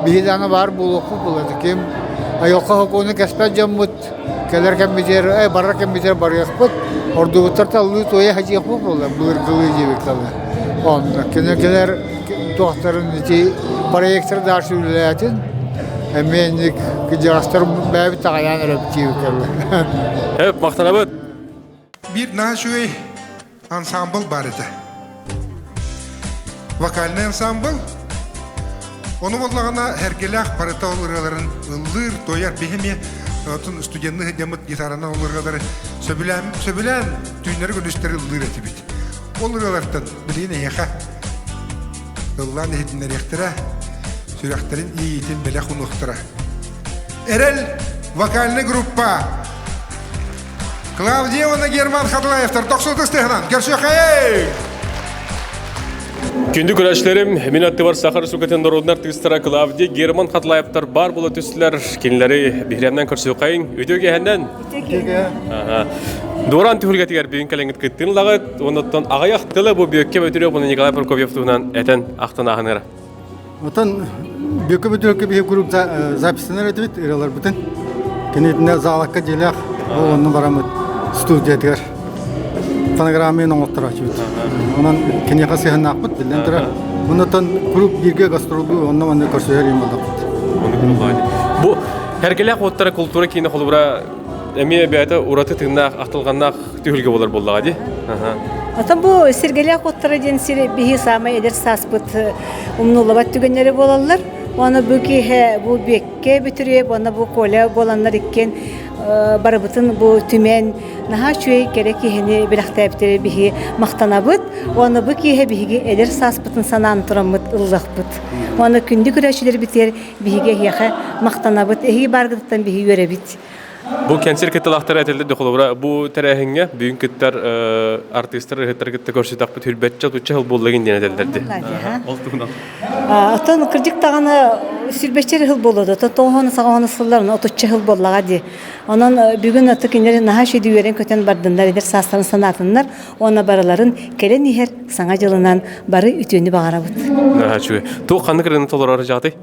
биһи даҕаны баар буолуохпут буолла. Ким айылҕа сокуону кэспэт дьоммут кэлэр кэммитигэр, э, барар кэммитигэр барыахпыт, ордубуттар таллыы туойа садьыахпыт буолла, былыргылыы диэбит Онно кинилэр туохтарын ити проектор дальше үлэлээтин, эмиэ инник кыдьаҕастар бэйэбит таҕайаан эрэбит диэбит Эп, махтанабыт. Биир наһаа үчүгэй ансамбл баар этэ. Вокальный ансамбл. Ону буоллаҕына Эргэлээх барыта ол ырыаларын ыллыыр, туойар биһи эмиэ отун студенны сылдьаммыт гитаранан ол ырыалары сөбүлээн, сөбүлээн түүннэри күнүстэри ыллыыр этибит. Ол ырыалартан билигин эйиэхэ ыллаан иһитиннэриэхтэрэ, сүрэхтэрин иэйиитин бэлэх унуохтара. Эрэл вокальный группа Клавдия уонна Герман Хадлаевтар тохсутус тыһынан көрсүөххэйэй! Күндү көрөөччүлэрим, мин аттыбар Саха Республикатын норуодун артыыстара Клавдия, Герман Хатлаевтар бар буола түстүлэр. Кинилэри биһирэмнэн көрсүөххэйиҥ. Үтүө киэһэннэн! Үтүө киэһэннэн! Дуораан түһүлгэтигэр бүгүн кэлэҥҥит кыттыын ылаҕыт. Оннуттан аҕыйах тылы бу Бүөккэ Бөтүрүөп уонна Николай Прокопьев туһунан этэн ахтан ааһыныра. Отон Бүөккэ Бөтүрүөпкэ биһи куруук записьтанар этибит ырыаларбытын. Кинитинэ заалакка дьиэлээх ол онно бараммыт студиятыгар фонограммаын оҥотторооччубут. Онон киниэхэ сыһыаннаахпыт биллэн турар. Оннотон куруук бииргэ гастроллуу онно манна көрсүһэр юм буоллахпыт. Бу Эргэлээх уоттара култуура киинэ холобура эмиэ бэйэтэ ураты тыыннаах, ахтылҕаннаах түһүлгэ буолар буоллаҕа дии. Отон бу Сиргэлээх уоттара диэн сир биһи саамай эдэр сааспыт умнуллубат түгэннэрэ буолаллар. Уонна бу киэһэ бу Бүөккэ Бөтүрүөп уонна бу Коля буоланнар иккиэн барыбытын бу түмэн наһаа үчүгэй кэрэ киһини бэлэхтээбиттэрэ биһи махтанабыт. Уонна бу киэһэ биһиги эдэр сааспытын санаан тураммыт ыллахпыт. Уонна күндү көрөөччүлэрбитигэр биһиги эһиэхэ махтанабыт. Эһиги бааргытыттан биһи үөрэбит. Бу кэнсиэр кытталаахтара этэллэр да холобура бу тэрээһиҥҥэ бүгүн кыттар артыыстар ыһыттар кытта көрсүтэхпит хүрбэтчэ отучча сыл буолла диэн этэллэр дии. Ол туһунан. Оттон кырдьык даҕаны сүрбэччэ сыл буолуо да тоҕоһону саҕаһону сыллар отучча сыл буоллаҕа дии. Онон бүгүн аты кинилэр наһаа үчүгэй үөрэн-көтөн бардыннар, эдэр саастарын санаатыннар уонна барыларын кэлэн иһэр саҥа дьылынан бары үтүөнү баҕарабыт. Наһаа үчүгэй. Туох ханнык ырыаны толорор дьаатый?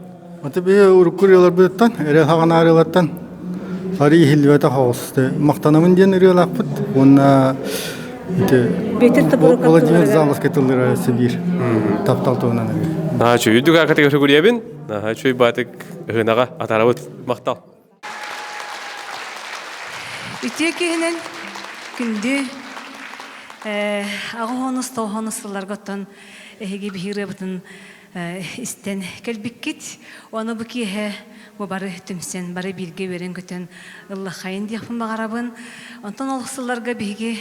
Аты биһи урукку ырыаларбытыттан, эрэл хаҕана ырыалартан арый иһиллибэтэх оҕус. Махтанабын диэн ырыалаахпыт уонна ити Владимир Заловскай тыллара сибиир таптал туһунан ырыа. Наһаа үчүгэй. Үрдүк аакатыгар сүгүрүйэбин. Наһаа үчүгэй баатык ыһынаҕа атаарабыт. Махтал. Үтүө киһинэн күндү аҕа хонус тоҕонус сылларга оттон эһиги биһи ырыабытын истэн кэлбиккит. Ону бу киэһэ бу бары түмсэн, бары бииргэ үөрэн-көтөн ыллаххайын диэхпин баҕарабын. Онтон ол сылларга биһиги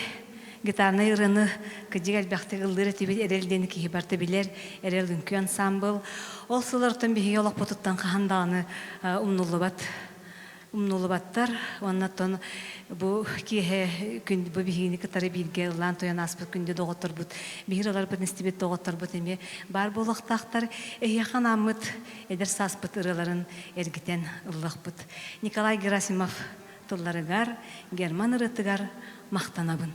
гитарнай ырыаны кыдьык элбэхтик ыллыыр этибит. Эрэл диэн киһи барыта билэр, Эрэл үҥкүү ансаамбыл. Ол сыллартан биһиги олохпутуттан хаһан даҕаны умнуллубат. Умнулубаттар. Уонна оттон бу киэһэ күн бу биһигини кытары бииргэ ыллаан туйан ааспыт күндү доҕотторбут, биһир ыларбыт истибит доҕотторбут эмиэ баар буолуохтаахтар. Эһиэхэ анааммыт эдэр сааспыт ырыаларын эргитэн ыллахпыт. Николай Герасимов тылларыгар, Герман ырыатыгар махтанабын.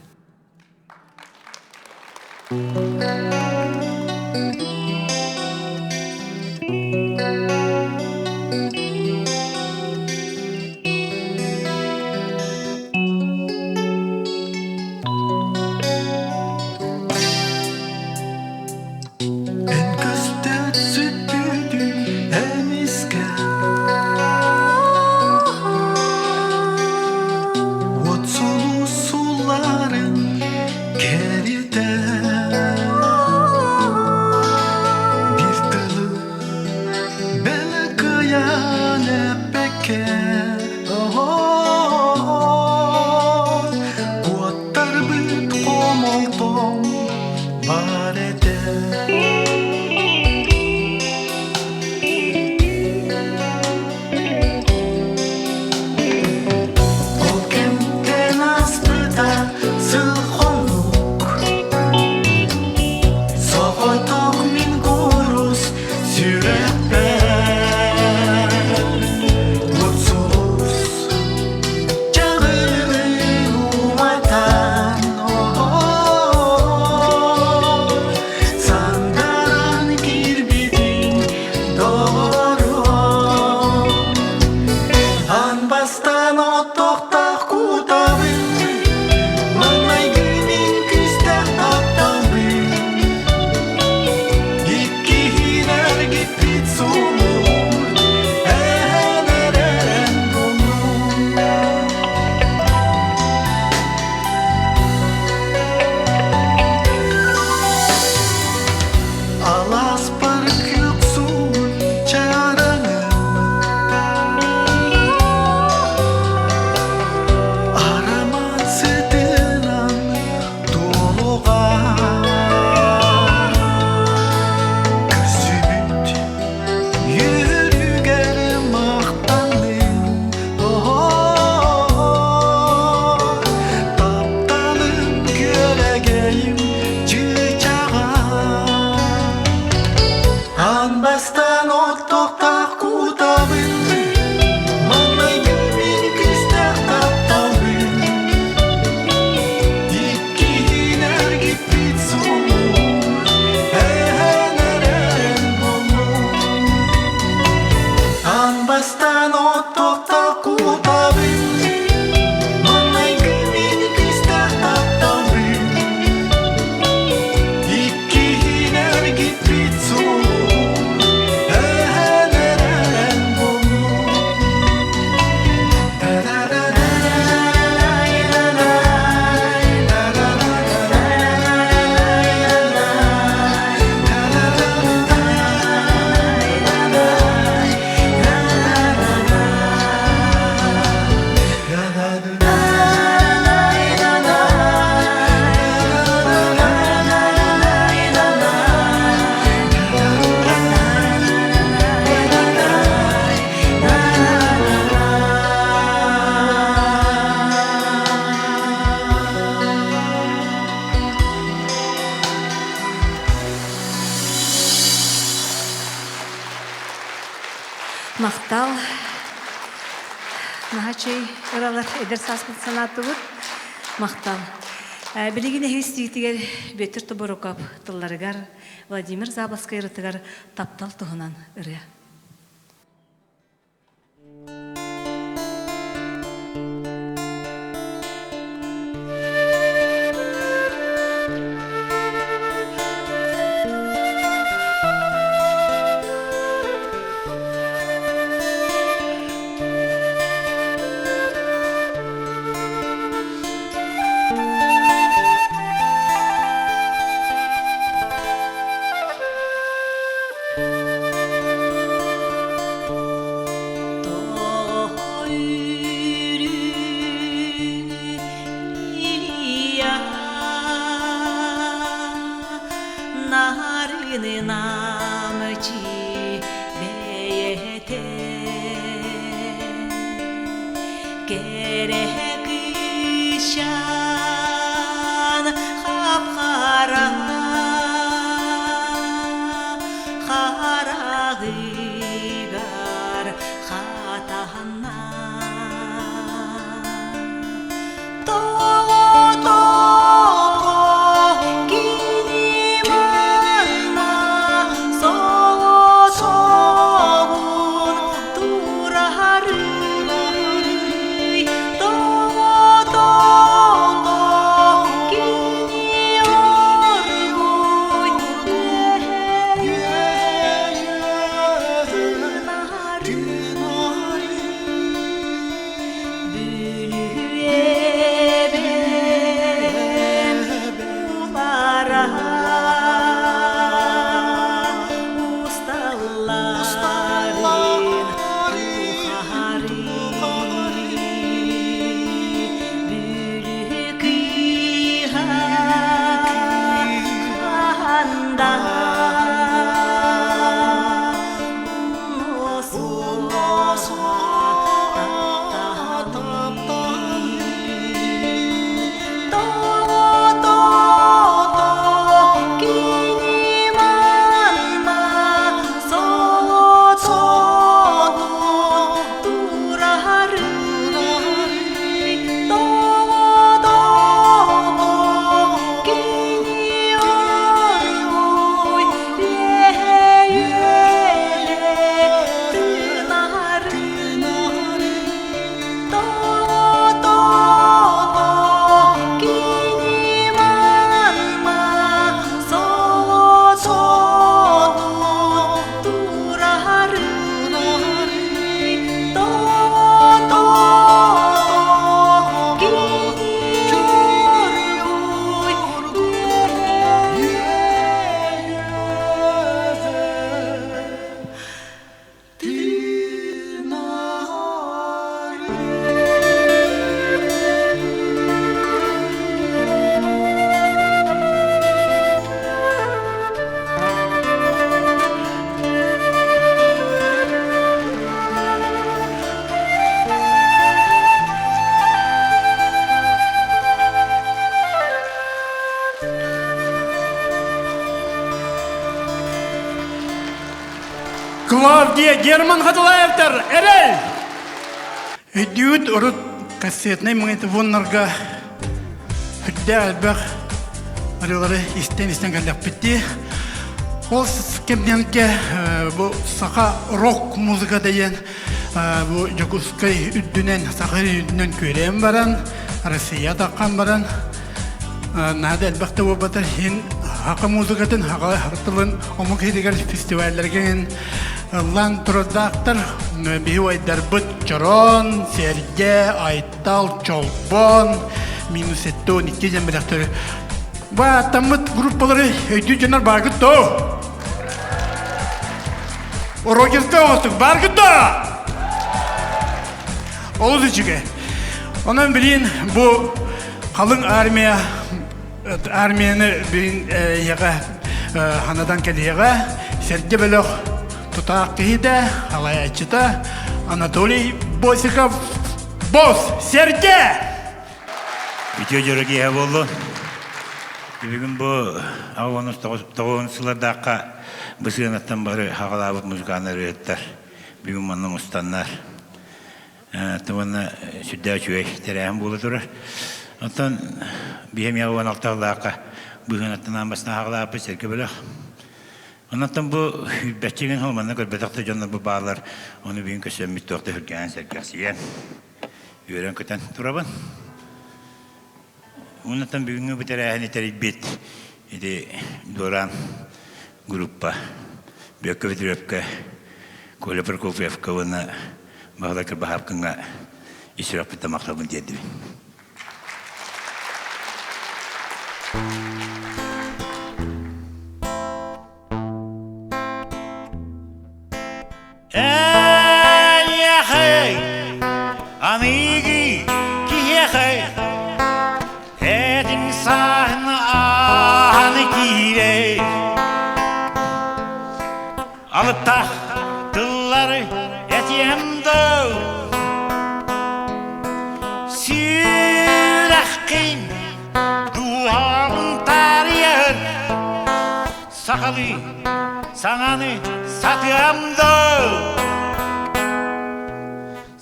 Эн көстөөт сүппүтүн эмискэ Уот сулус сулларын кэритэ Бир тылы бэлэ кыйан эппэккэ Куоттарбыт хомолтоҥ бар этэ. Ол кэмтэн ааспыта сыл хонук Соҕотох мин курус сүрэхпэр Мут сулус Чаҕылы уматан Сандаран киирбитин доҕорум Аан бастаан оттохтоох кутабын Маҥнайгы мин күүстээх тапталбын Иккиһин эргиппит сулуһум Эһэн эрэн буллум Аласпар күөх суун чараҥын Арамаан сытынан туолуга Көрсүбүт үөрүүгэр махтанным Тапталым күөрэгэйим чыычаҕа Аан бастаан оттохтоох кутабын Маҥнайгы мин күүстээх тапталбын Иккиһин эргиппит сулуһум Эһэн эрэн буллум Аан бастаан оттохтоох кутабын Маҥнайгы мин күүстээх тапталбын Иккиһин эргиппит сулуһум Эһэн эрэн буллум Махтал. Наһаа чэй ыралар эдэр сааспыт санаатыбыт. Махтал. Билигин эһиги истиитигэр Бүөтүр Тобуруков тылларыгар Владимир Заболоцкай ырытыгар таптал туһунан ырыа. Нарынынамчи бэйэтэ. Кэрэ кыысчаан хап-хара хараҕыгар хатанна. Тоҕо-тоҕо кини манна соҕотоҕун турарый? Тоҕо-тоҕо кини оргууй үөһэ Бүлүүэбэм улара усталларын тухары Бүлүү кыыһа ханда Клавдия Герман Хатылаевтар, Эрэл! Өйдүүт урут кассетнай магнитофоннарга үрдээх элбэх ырыалары истэн-истэн кэллэхпит Ол кэмнэргэ бу саха рок музыка диэн бу Дьокуускай үрдүнэн, саха үрдүнэн күөрэйэн баран, Россия таххан баран наада элбэх да буолбатар иһин хака музыкатын, хака тылын омук иһигэр фестивалларга ыллаан турардаахтар. Биһи убайдарбыт Чорон, Сэргэ, Айтал, Чолбон, минус 72 диэн бэлэхтэри бааттаммыт группалары өйдүү дьоннор бааргыт доо? Рокерка оҕостук бааргыт доо? Олус үчүгэй. Онон билин бу халыҥ армия армияны билин эйиэхэ ханадан кэлиэҕэ сэргэ бөлөх тутаах киһитэ, халайааччыта Анатолий Босиков Босс Сэргэ! Үтүө дьоро киэһэ буоллун. Бүгүн бу аҕыс тоҕуһун сылардаахха бу сыанаттан бары хаҕалаабыт музыканнар ырыаттар бүгүн манна мустаннар. Уонна сүрдээх үчүгэй тэрээһин буола турар. Оттон биһи эмиэ 16 сыллаахха быһыанаттан аан бастаан хаҕалаабыт сэргэ бөлөх. Оннуттан бу сүүрбэччэ күн сыл манна көрбөтөх да дьоннор бу бааллар. Ону бүгүн көрсөммүт туох да үргээн сэргэхсийэн, үөрэн-көтөн турабын. Оннуттан бүгүҥҥү бу тэрээһини тэрийбит ити Дуораан группа Бүөккэ Бөтүрүөпкэ, Коля Прокопьевка уонна Баһылай Кырбаһаапкыҥҥа ис сүрэхпиттэн махталбын тиэрдибин. Эйиэхэй, аныгы киһиэхэй, этиҥ сааһын ааны киирэй. Алыптаах тыллары этиэм доо. Сахалыы саҥаны сатыам дуу?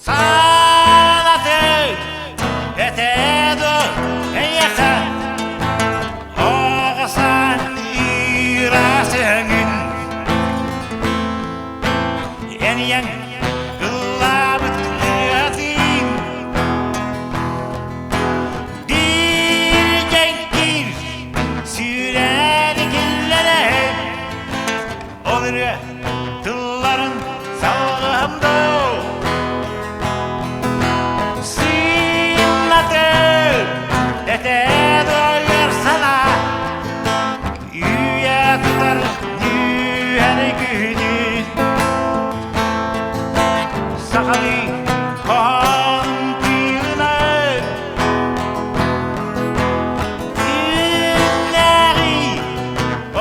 Санаты этэ дуу эйиэхэ оҕо саан ыраас өҥүн Энийэҥ ыллаабыт ырыатын Биир сүүрээри киллэрэ Ол ырыа тылларын салҕаһым дуу Сыыллатыр этэ дуойар санаа Үйэ тутар нүһэри күнү Сахалыы хоһоон тыынар Күннээҕи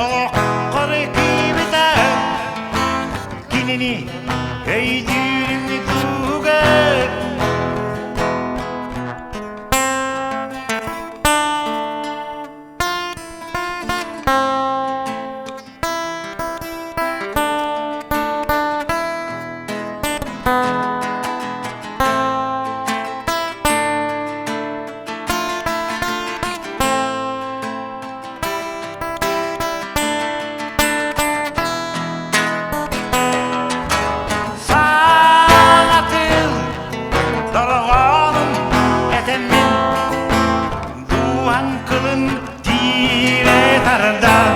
олоххор киирбитэ Кинини өйдүүрүм туһугар Саҥа тыл дорҕоонун этэммин дууһаҥ кылын тиирэ тардар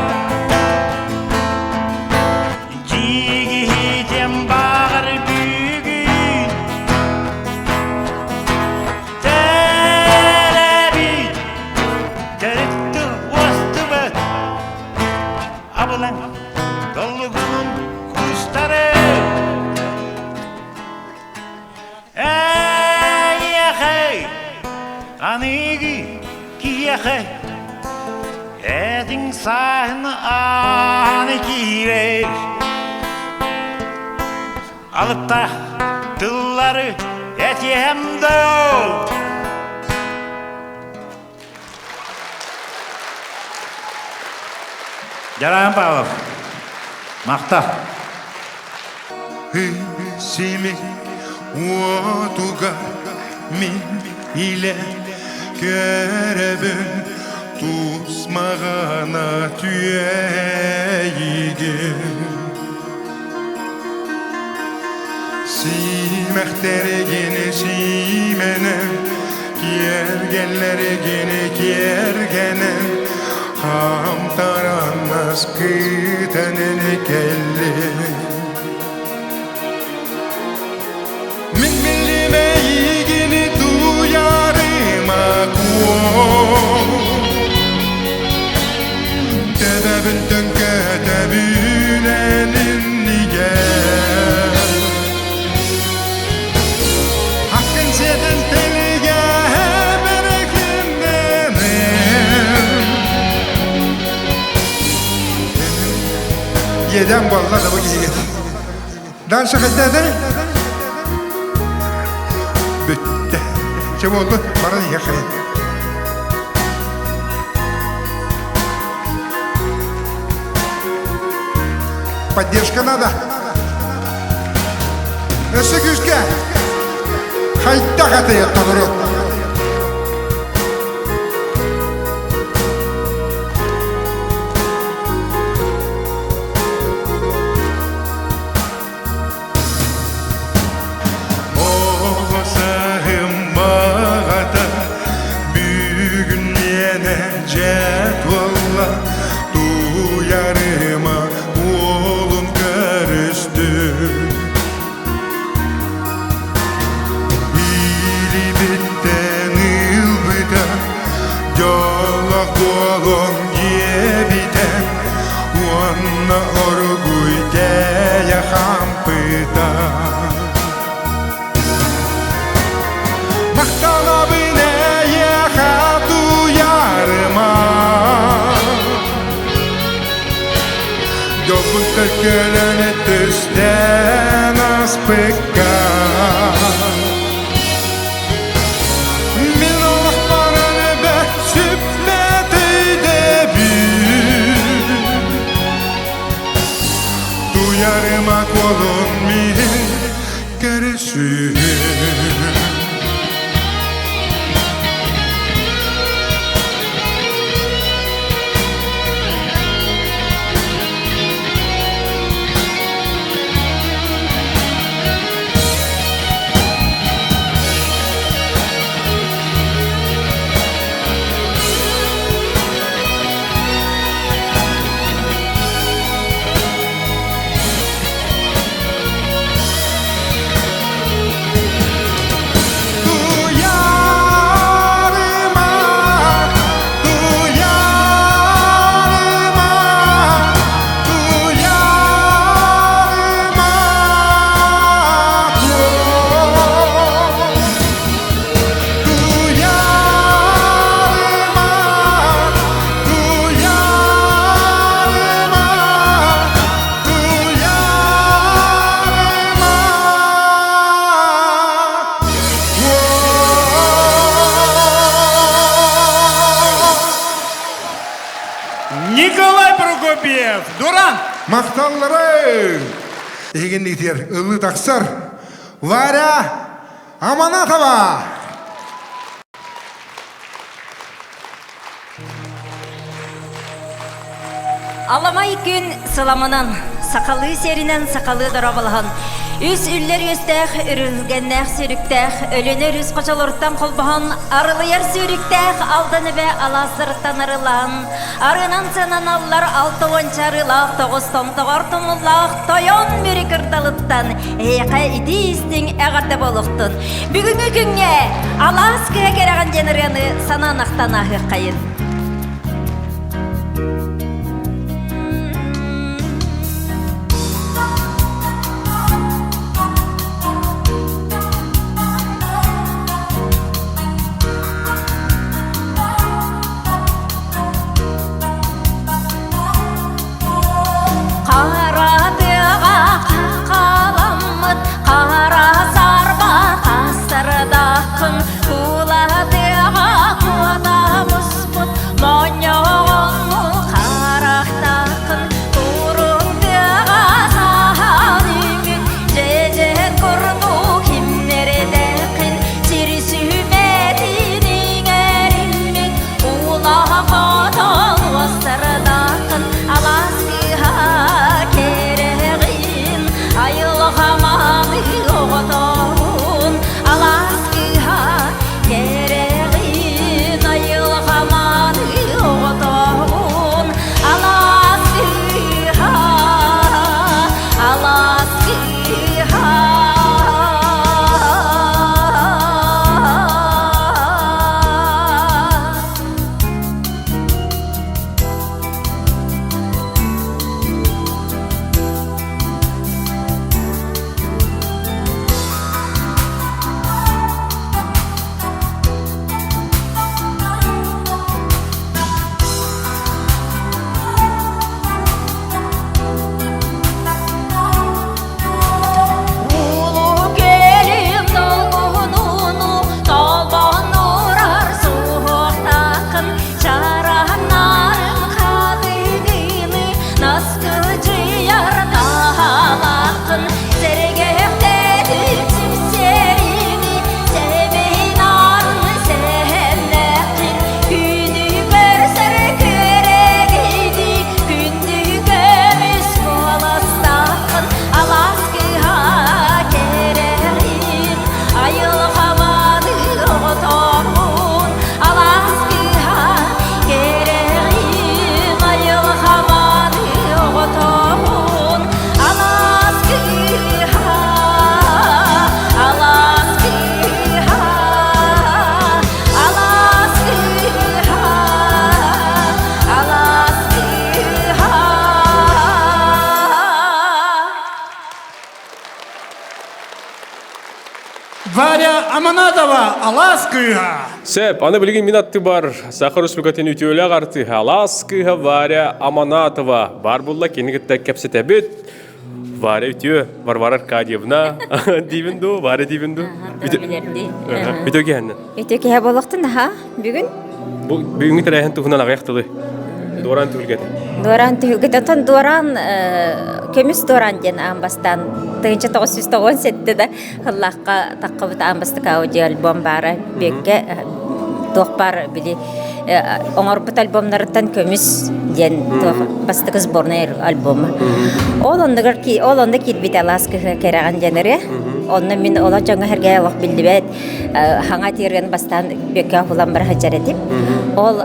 Дьиигиһитиэм баҕар бүгүн Тэрэбит төрүт тыл уостубат Абылаҥ долгунун кустары Эйиэхэй аныгы киһиэхэ этиҥ сааһын ааны киирэр Алыптаах тыллары этиэм доо Дьараан Павлов, махтал. Сими уотуга мин илэ көрөбүн тус маҕана түөйигин Симэхтэригин сиимэнэн, киэргэллэригин киэргэнэн, хаамтараннас кыытанын кэллин. Мин билим эйигини туйарыма куо Төбөбүн төҥкөтөбүнэн иннигэр Аккын сиэтэн тэлигэ бэрекиннэнэн Еден буолла да бу киһигэ. Дальше хайдаатай? Бүттэ. Чэ буоллун, баран иһэ Поддержка надо. Өссө күүскэ. Хайдах атыйа толору. Оҕо сааһым баҕата бүгүн миэнэ дьэ туолла туйарыма уолун көрүстүм Илибиттэн ылбыта дьоллоох буолуоҥ диэбитэ уонна оргуй тэйэ хаампыта Махтанабын эйиэхэ туйарыма Дьолбут төлкөлөнө түстээн аспыкка Мин олохпор өрөбө сүппэт өйдөбүл. Туйарыма куолун миһин көрүсүһүн Туйарыма, туйарыма, туйарыма, Туйарыма, туйарыма, туйарыма. Николай Прокопьев, Дуран! Махталлары! Эһигинниитигэр ыллыы тахсар Варя Аманатова! Аламай күн сыламынан, сахалыы сиэринэн сахалыы дороболоһон, үс үллэр үөстээх, үрүлгэннээх сүүрүктээх, Өлүөнэ өрүс хочолоруттан холбоһон, арылыйар сүүрүктээх Алдан эбэ алаастарыттан арыллан, арыынан сыананаллар 60 арыылаах тоҕус томтоҕор тумуллаах Тойон Мүрү кырдалыттан эһиэхэ итии истиҥ эҕэрдэ буолуохтун. Бүгүҥҥү күҥҥэ Алаас кыһа кэрэҕин диэн ырыаны санаан ахтан ааһыаххайын. Хара тыаҕа халаммыт хара сарба хастардаххын кула тыаҕа куота муспут моонньоҕоҥҥу харахтааххын куруҥ тыаҕа саһан үүммүт дьэдьэн курдук кимнэрдэххин сир сүмэтин иҥэриммит Улахан уостардааххын алаас кыыһа кэрэҕин айылҕа мааны оҕотоҕун алаас кыыһа кэрэҕин айылҕа мааны оҕотоҕун алаас кыыһа алаас кыыһа Улуу кэлим долгунуну толбоннурар суһуохтааххын чараһыннарын хатыгыны наскыдьыйар таһалааххын сэргэхтэтин сипсэрини сэмэй нарын сэһэннэххин күнү көрсөр күөрэгэйди күндү көмүс куоластааххын алаас кыһа кэрэҕин айылҕа мааны оҕотоҕун алаас кыһа кэрэҕин айылҕа мааны оҕотоҕун алаас кыһа алаас кыһа алаас кыһа алаас кыһа Варя Аманатова, Алаас кыыһа. Сөп, аны билигин мин аттыбар Саха Республикатын үтүөлээх артыыһа Алаас кыыһа Варя Аманатова бар булла кини кытта кэпсэтэбит. Варя үтүө, Варвара Аркадьевна диибин дуу, Варя диибин дуу? Үтүө киһэннэн. Үтүө киһи буолуохтун, аха, бүгүн. Бу бүгүҥҥү тэрээһин туһунан аҕыйах тылы. Дуораан түһүлгэтэ. Дуораан түһүлгэтэ. Оттон Дуораан көмүс Дуораан диэн аан бастаан 1997 да ыллаахха таххыбыт аан бастакы аудиоальбом баара. Бүөккэ туох баар били оҥорбут альбомнарыттан көмүс диэн туох бастакы сборнай альбома. Ол оннугар ол онно киирбит алаас кыһа кэрэҕин диэн ырыа. Онно мин олох дьоҥҥо сэргээ олох биллибэт хаҥа тиэргэн бастаан бүөккэ уһулан бара сылдьар этим. Ол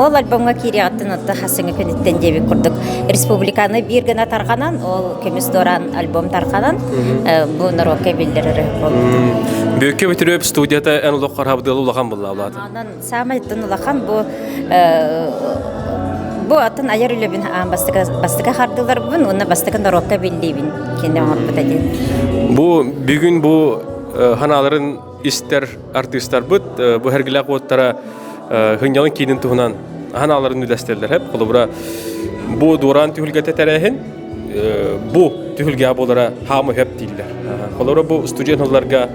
ол альбомҥа киириэҕиттэн отто хасыҥы күнүттэн диэбит курдук республиканы биир гына тарҕанан ол көмүс дуораан альбом тарҕанан бу норуокка биллэр ырыа буолбут. Бүөккэ Бөтүрүөп студията эн олох харабыдыалы улахан булла Онон саамай улахан бу бу атын айар үлэбин аан бастакы бастакы хардыларбын уонна бастакы норуокка биллиибин кини оҥорбута диэн. Бу бүгүн бу ханааларын истэр артыыстарбыт бу Сэргэлээх уоттара Хынньалын киинин туһунан ханааларын үлэстэллэр хэп. Холобура бу дуораан түһүлгэтэ тэрээһин бу түһүлгэ буолара хаамы хөп дииллэр. Холобура бу студент сылларга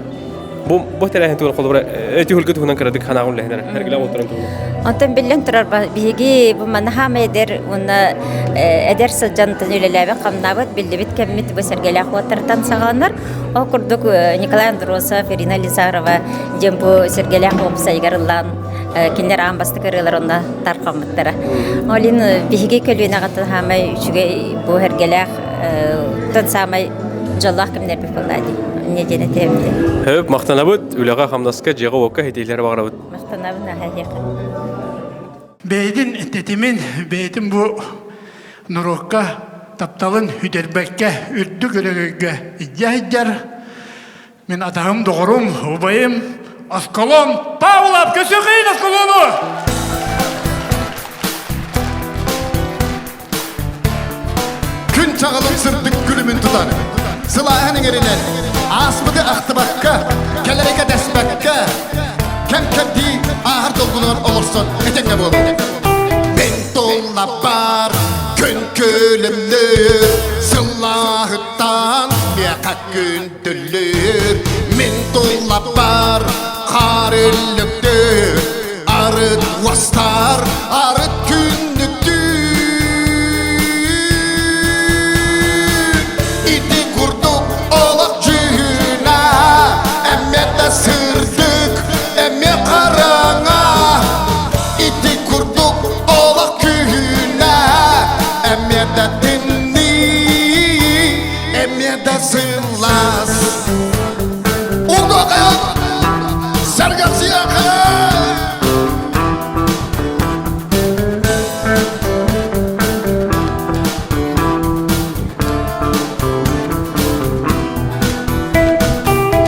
Бу бу тэрээһин туһунан холобура түһүлгэ туһунан кыратык ханаҕын үлэһинэр эргилэ уоттарын туһунан. Онтон биллэн турар биһиги бу манна хаама эдэр уонна эдэр сылдьан үлэлээбит хамнаабыт биллибит кэммит бу сэргэлээх уоттартан саҕаланар. Ол курдук Николай Андросов, Ирина Лизарова диэн бу сэргэлээх уопсайыгар ыллаан кинилэр аан бастакы ырыалар онно тарҕаммыттара. Ол иһин биһиги көлүөнэҕэ хаамай үчүгэй бу сэргэлээх тон саамай дьоллоох кэмнэрбит буолла дии. Инньэ диэн этэбин. Хөп, махтанабыт. Үлэҕэ-хамнаска, дьиэҕэ-уокка ситиилэри баҕарабыт. Махтанабын аһа Бэйэтин тэтимин, бэйэтин бу норуокка тапталын сүтэрбэккэ үрдүк өрөгөйгө илдьэ сылдьар мин атаһым, доҕорум, убайым Аскалон Павлов Көсөкөйүн Аскалону! Күн чаҕылын сырдык күлүмүн тутан, сылааһын иҥэринэн, ааспыты ахтыбакка, кэлэри кэтэспэккэ, кэм-кэрдии ааһар долгунугар олорсон этэҥҥэ буолун. Мин туллаппар күн күлүмнүүр, сыллааһыттан миэхэ күндүлүүр. Мин туллаппар хаар үллүктүүр, арыт уостар, арыт күннүктүүр. Ити курдук олох дьүһүнэ, эмиэ да сырдык, эмиэ хараҥа. Ити курдук олох күһүнэ, эмиэ да тымныы, эмиэ да сылаас. Урдуохайын сэргэхсийэхэ!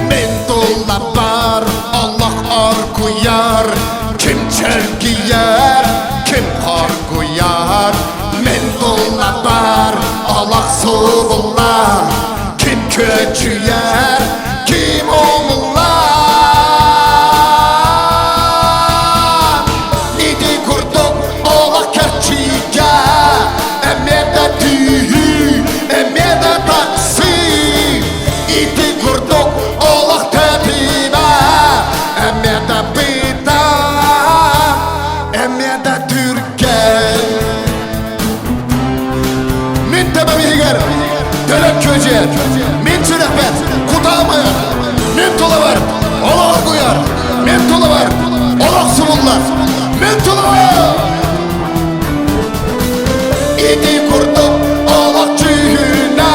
Мен туллаппар олох оргуйар, ким чэргийэр, ким хоргуйар. Мен туллаппар олох субуллар, ким көчүйэр, ким умуллар. Ити курдук олох кэрчигэ, эмиэ да түүһүү, эмиэ да такси. Ити курдук олох тэтимэ, эмиэ да быта, эмиэ да түргэн. Мин төбөм иһигэр төлөп күөдьүйэр, мин сүрэхпэр кутаамайар, мин тулабар олох оргуйар, мин тулабар олох субуллар, мин тулабар! Ити курдук олох дьүһүнэ,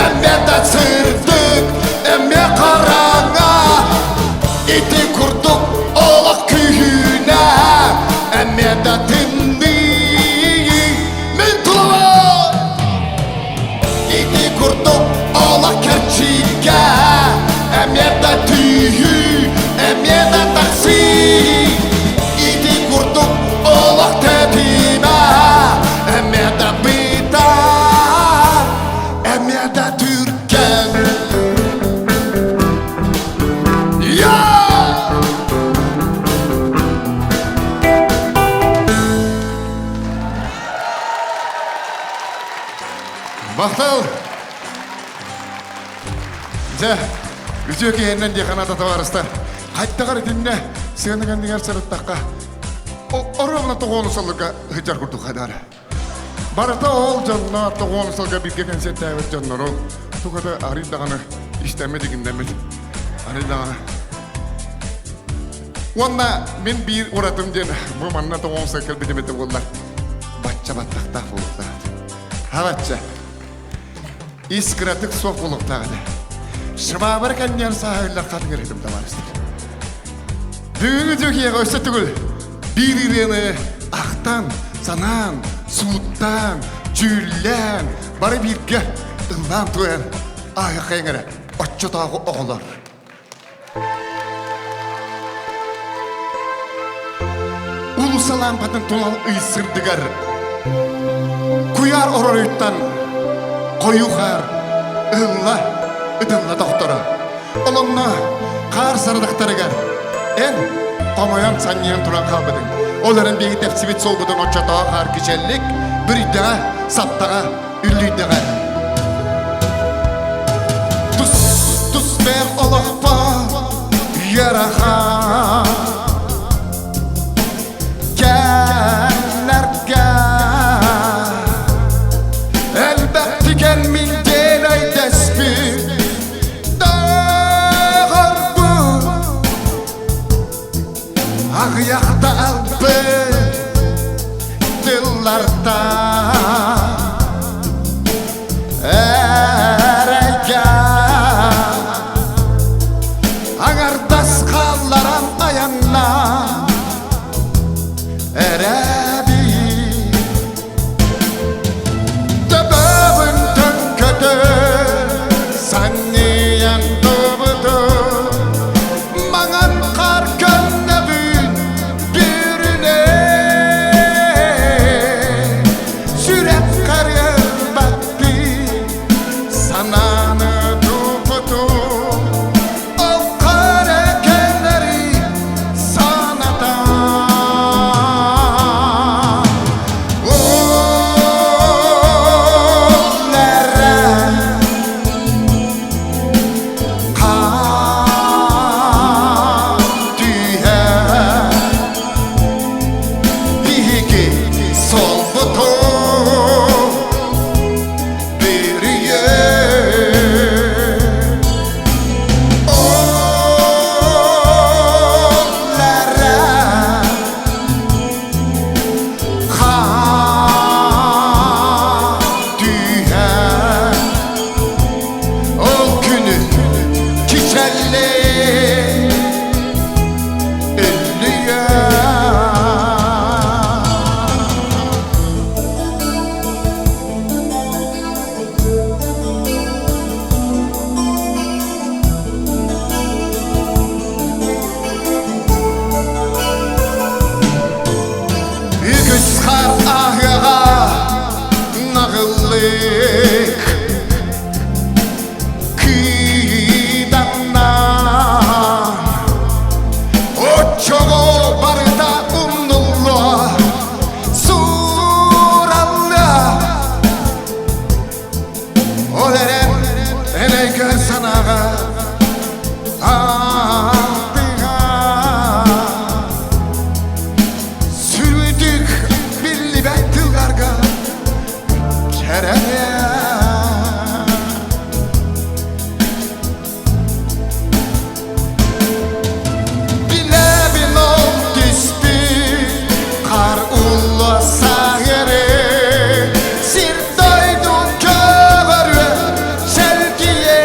эмиэ да сырдык, эмиэ хараҥа. Ити курдук олох күүһүнэ, эмиэ да тымныы. Мин тулабар! Ити курдук олох кэрчигэ, эмиэ да түүһүү, эмиэ да такси. Ити курдук олох тэтимэ, эмиэ да быта, эмиэ да түргэн. Я! Махтал! Дьэ, үтүө киһиннэн диэханата табаарыстар. Хайдах итиннэ сыана кэннигэр сырыттахха. Оруобуна тоҕуону сылларга сылдьар курдук хадара. Барыта ол дьонно тоҕуону сылга бииргэ кэнсиэртээбит дьоннору туга да арый даҕаны истэммит игиннэммит. Арый даҕаны. Уонна мин биир уратым диэн бу манна тоҕуону сыл кэлбитим этэ буоллар бачча баттахтаах буолуохтаах. Хабачча. Ис кыратык суох буолуохтаах этэ. Шыбаабар кэнниэр сааһыллар хатыҥыр этим табаарыстар. Бүгүҥҥү дьүһүйэҕэ өссө төгүл биир ырыаны ахтан, санаан, сууттаан, дьүүллээн, бары бииргэ ыллаан туойан ааһыаххайыҥ эрэ оччотооҕу оҕолор. Улуса лампатын тулал ый сырдыгар куйаар ороруйтан хойуу хаар ыһылла ытылла тохторо. Олонно хаар сарыдахтарыгар эн хомойон санньыйан туран хаалбытыҥ. Ол эрэн биһиги тэпсибит суолбутун оччотоох хаар кичэллик бүрүйдэҕэ, саптаҕа, үллүйдэҕэ. Тус туспээх олохпо ыарахан кэллэргэ элбэхтик эн мин диэн өйдөспүт доҕорбут аҕыйахта албын тыллартан эрэйгэ аҥардас хаалларан айанна эрэбии Төбөбүн төҥкөтө санньыйан тубуту маҥан хаар көннөбүн бүрүнэ сүрэх харыйбаттыы санааны тупуту ол хара кэлэри санатан Биһиги солбуту бүрүйэ Ол күнү кичэллэ өллүйэ Үгүс хаар аһыаҕа наҕыллык кыыданна Оччоҕо барыта умнуллуо суураллыа Ол эрэн элэйгэр санааҕа ааттыга Сүрдүк биллибэт тылларга кэрэ Билэбин ол түспүт хаар улла саһыры Сир дойду көбөрүө сэлгийэ.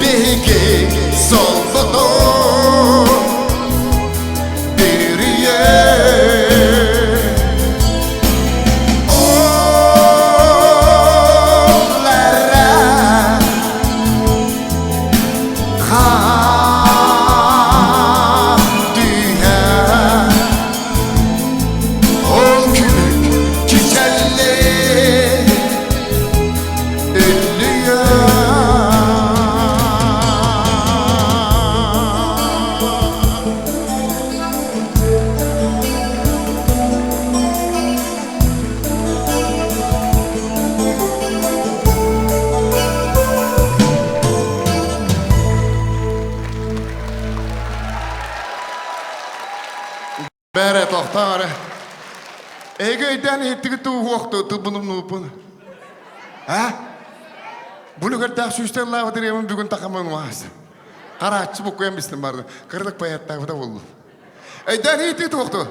Биһиги солбутун Ол күлүк кичэлли Бәрэ тохтоон эрэ. Эһиги өйдөөн иһиттигит тууһуохту тылбын умнубуппун. А? Бу үлүгэрдээх сүүстэн лаабыт ырыамын бүгүн тахамын маас. Харааччы буккуйан бистим барды. Кырдык поэттаабыта болду. Өйдөөн иһиттигит туохту?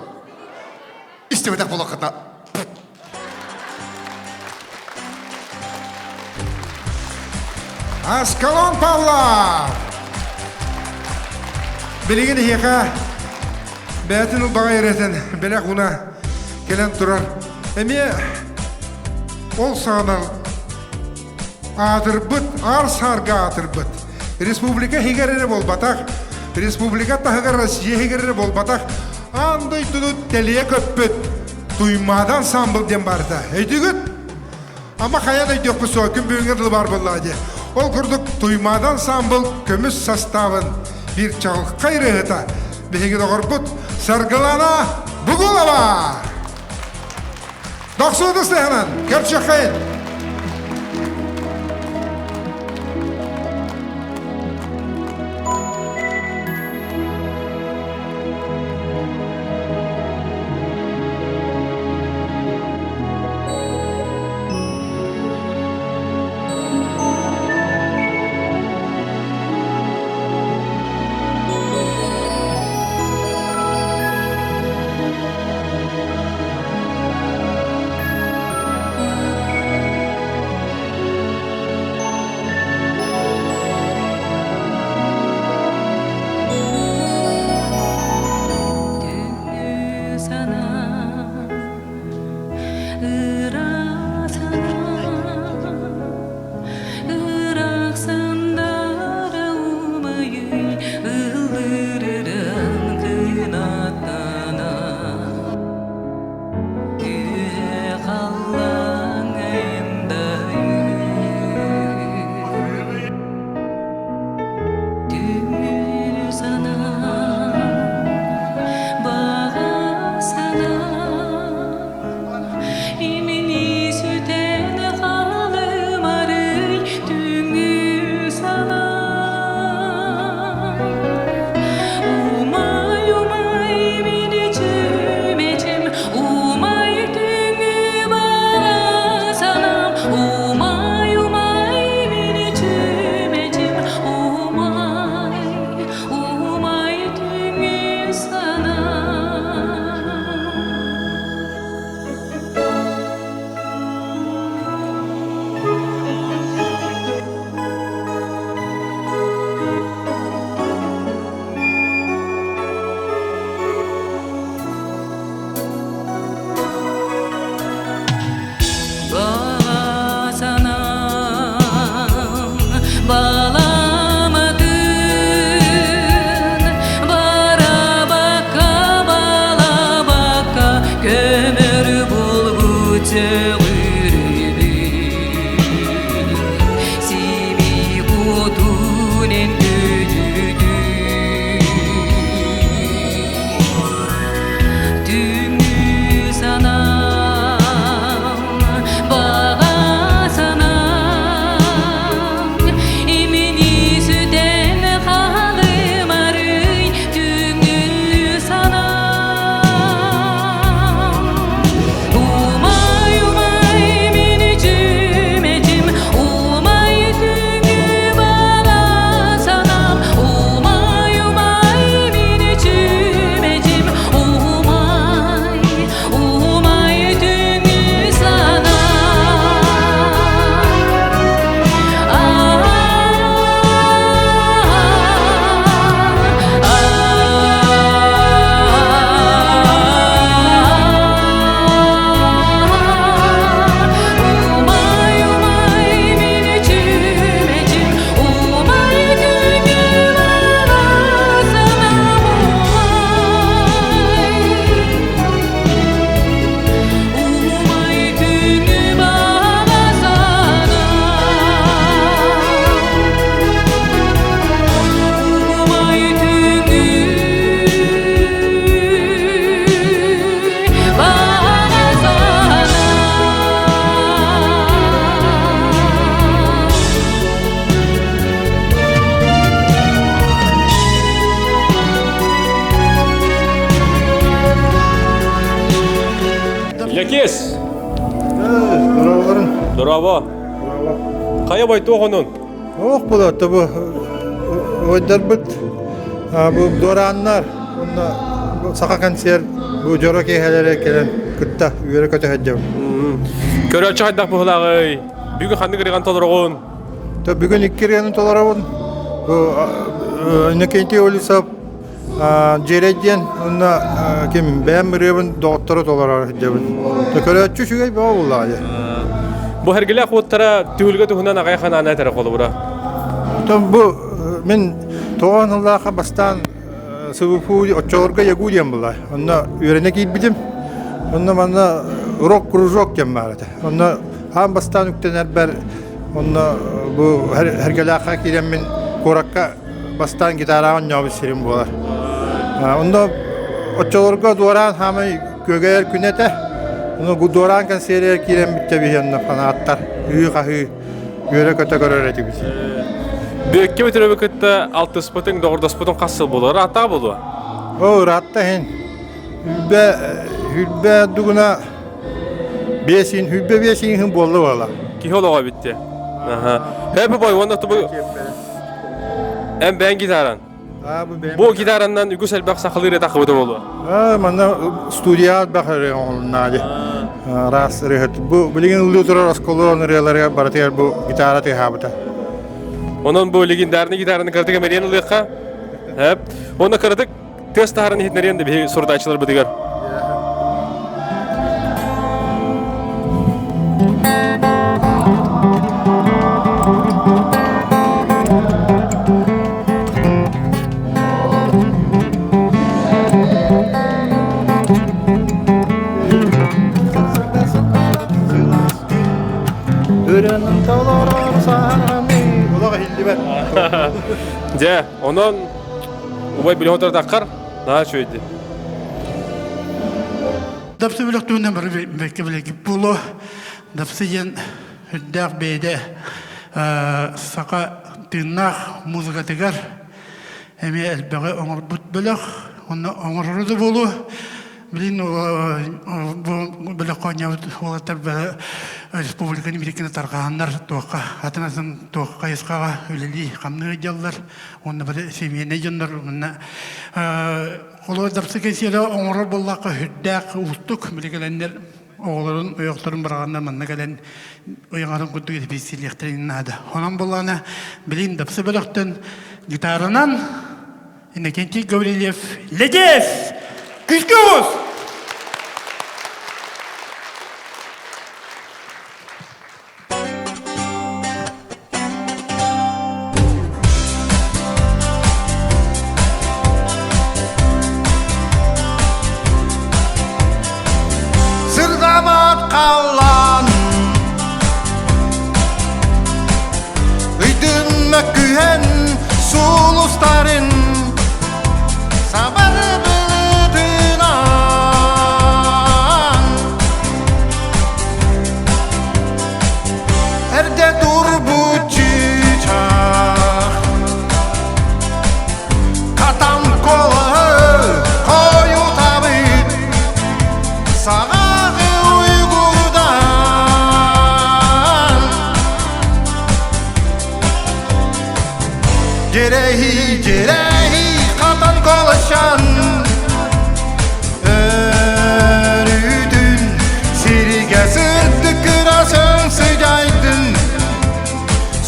Истибэтэх буолаххытына. Аскалон Павлов! Билигин эһиэхэ бэйэтин ылбаҕа эрэтэн бэлэх уна кэлэн турар. Эмиэ ол саҕана аатырбыт, аар саарга аатырбыт. Республика иһигэр эрэ буолбатах, республика таһыгар Россия иһигэр эрэ буолбатах, аан дойдуну тэлийэ көппүт Туймаадан ансамбл диэн баарыта. Өйдүүгүт? Ама хайа да өйдүөхпүт суоҕа, күн бүгүҥҥэ дылы баар буоллаҕа дии. Ол курдук Туймаадан ансамбл көмүс састаабын биир чаҕылхай ырыаһыта биһиги доҕорбут Саргылана Бугулова! Дохсууту сыһынан көрсүөххэйин! Лэкиэс! Дорооболорун. Дорообо. Хайа бай туох онун? Ох була бу ойдарбыт бу дуорааннар уонна саха концерт бу дьоро киэһэлэрэ кэлэн кытта үөрэ көтө сылдьабын. Көрөөччү хайдах быһылааҕый? Бүгүн ханнык ырыган толороҕун? Бүгүн икки ырыаны толоробун. Бу Иннокентий Олесов Дьиэрэй диэн уонна ким бэйэм ырыабын доҕотторо толорор сылдьабын. Көрөөччү үчүгэй бөҕө буоллаҕа дии. Бу Сэргэлээх уоттара түһүлгэ туһунан аҕай ханаана этэрэ холобура. Оттон бу мин тоҕо сыллаахха бастаан СВФУ оччолорго ЯГУ диэн буолла. Онно үөрэнэ киирбитим. Онно манна рок-кружок диэн баар этэ. Онно аан бастаан үктэнэрбэр онно бу Сэргэлээххэ киирэммин куоракка бастаан гитараҕа оонньообут сирим буолар. Онно оччолорго Дуораан хаамай күөгэйэр күнэ этэ. Ону Дуораан консервер киирэн бүттэ биһи онно фанаттар ыһыы-хаһыы үөрэ-көтө көрөр этибит. Бүөккэ Бөтүрөбү кытта алтыспытыҥ, доҕордоспутуҥ хас сыл буолуо? Ырааттаҕа буолуо? Оо, ыраатта иһин. Хүлбэ, хүлбэ дугуна биэсин, хүлбэ биэсин иһин буолла буола. Киһи олоҕо эбитти. Аха. Хэппи бой, уонна тубу Эн бэйэҥ гитаран. Бу гитараннан үгүс элбэх сахалыы ырыа таххыбыта буолуо. Манна студия элбэх ырыа оҥоһулунна дии. Араас ырыаһыт. Бу билигин ыллыы турар осколон ырыаларыгар барытыгар бу гитара тыаһаабыта. Онон бу легендарный гитараны кыратык эмэриэн ылыахха. Уонна кыратык тыас таһарын иһитинэриэн да биһи сурутааччыларбытыгар. Ырыанын толорор саһараны Олох иһиллибэт. Дьэ, онон Убай билиһон тардаххар наһаа үчүгэйди. Дапсы бөлөх туһунан бары бэркэ билэргит буолуо. Дапсы диэн үрдээх бэйдэ саха тыыннаах музыкатыгар эмиэ элбэҕи оҥорбут бөлөх. Онно оҥороро да буолуо. Билин бу бөлөххө оонньообут уолаттар республиканы бииркини тарҕаһаннар туохха атын-атын туох хайысхаҕа үлэлии хамныы дьаллар уонна бары семейнэй дьоннор уонна холобур дапсы кэнсиэрэ оҥорор буоллахха сүрдээх уустук били кэлэннэр оҕолорун ойохторун быраҕаннар манна кэлэн уйаҥарын курдук репетициялиэхтэрин наада. Онон буоллаҕына билин дапсы бөлөхтөн гитаранан Иннокентий Гаврильев Лэдиэс! Күскэ оҕус! Сырдамат халлаан Ыйдын мөккүһэн сулустарын Сабар былытынан Эрдэ турбут чыычаах Хатан колаһы хойутабыт Саҕаҕы уйгурдан Дьэрэһи, дьэрэһи хатан колошан Өрүтүн сиригэ сырдык кырасын сыдьайдын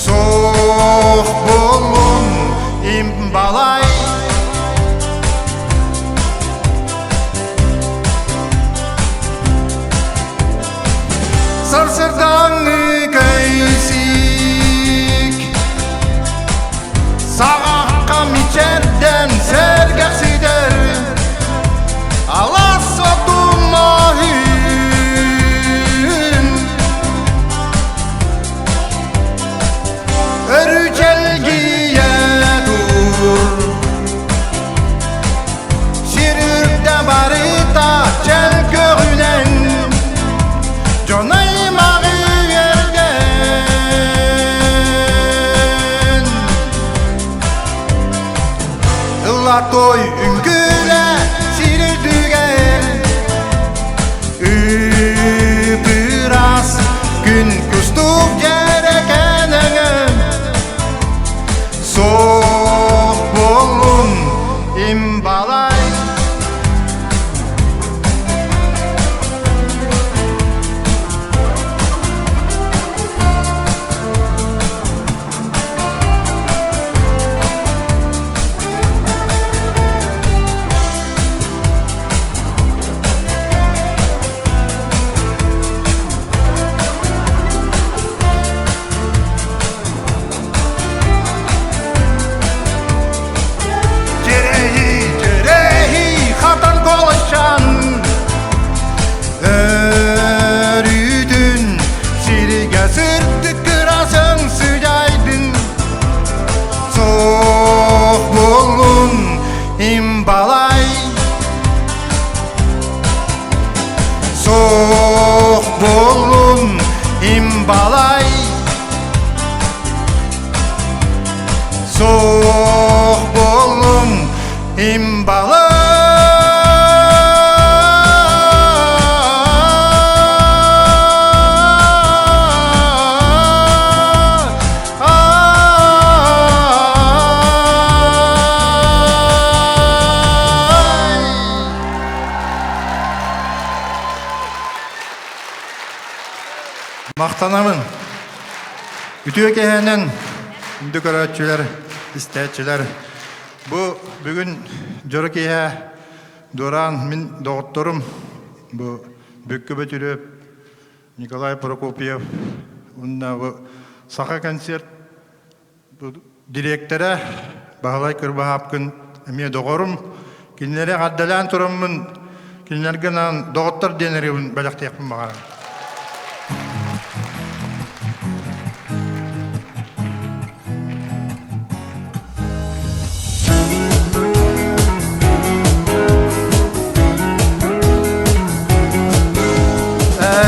Суох буоллун им балай Сарсырдааҥҥы көйсик Саҕахха мичэрдэн сэргэхситэр Алаас отумаһын Өрүчэлгийэ тур Сир үрдэ барыта чөл көҕүнэн Дьон аймаҕы үөрдэн Ылла той үҥкүүлэ сир үрдүгэр. Имбала Махтанабын. Үтүө киэһэнэн күндү көрөөччүлэр, истээччилэр. Бу бүгүн дьоро киэһэ Дуораан мин доҕотторум бу Бүккү Бөтүрүөп, Николай Прокопьев уонна бу Саха концерт дириэктэрэ Баһылай Кырбаһаапкын эмиэ доҕорум. Кинилэри эҕэрдэлээн тураммын кинилэргэ анаан доҕоттор диэн ырыабын бэлэхтиэхпин баҕарабын.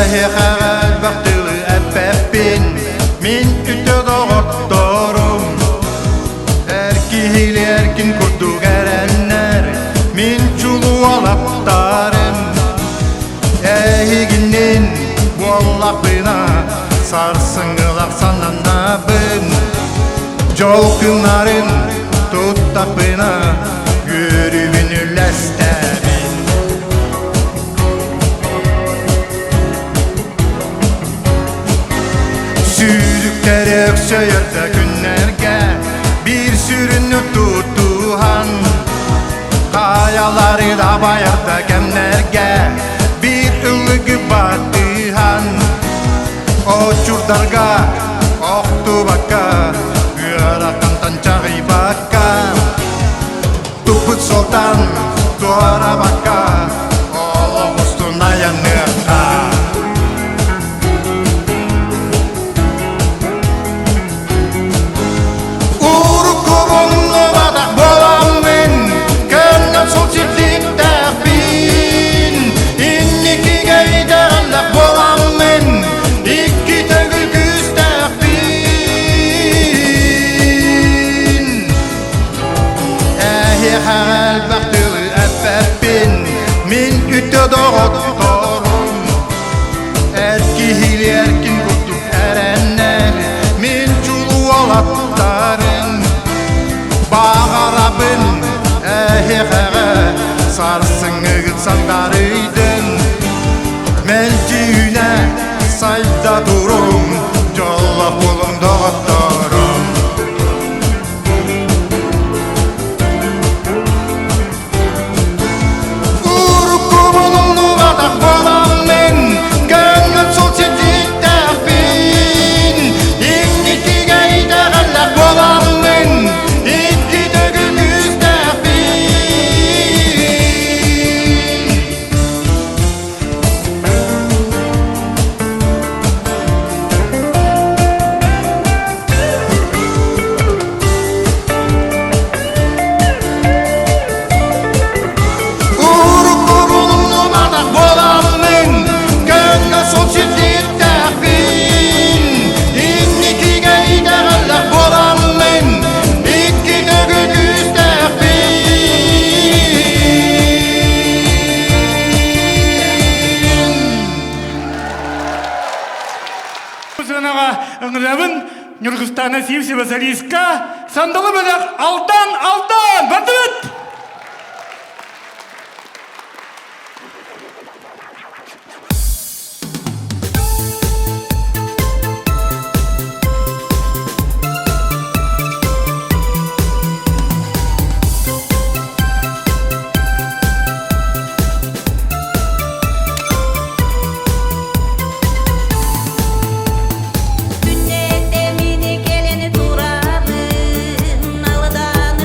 Эһиэхэҕэ элбэх тылы эппэппин, мин үтүө доҕотторум. Эр киһили эркин курдук эрэннэр, мин чулуу алаптарым. Эһигиннин буоллахпына, сарсыҥҥылар сананабын. Дьол күннарын туттахпына, үөрүүбүн үллэстэбин. Сүүрүктэр өксөйөр да күннэргэ биир сүрүнү тутуһан Хайалары да байар да кэмнэргэ биир ыллыгы баттыһан Очурдарга охтубакка ыарахантан чаҕыйбакка Туппут суолтан туорабакка олох устун айанныахха. Уруккубуннубатах буоламмын, көннөн сул сирдиктээхпин. Инникигэ итэҕэллэх буоламмын, икки төгүл күүстээхпин. Эһиэхэҕэ элбэх тылы эппэппин, мин үтүө доҕотторум. Эр киһили эркин курдук эрэннэр, мин чулуу уолаттарым. Баҕарабын эһиэхэҕэ сарсыҥҥыгыт сандаарыйдын. Мэлдьи үүнэ сайда туруҥ, дьоллоох буолуҥ доҕотторум. Уруккубун умнубатах буоламмын, көҥүл суол сирдьиттээхпин. Инникигэ итэҕэллээх буоламмын, икки төгүл күүстээхпин. Уруккубун буоламмын, көҥҥө суол сирдиттээхпин. Инникигэ итэҕэллээх буоламмын, икки төгүл күүстээхпин. Сыанаҕа ыҥырабын Ньургустаана Сивцева солистка Сандалы бөлөх Алдан Алдан бардыбыт! Күннэтэ мини кэлэн турабын, алдан.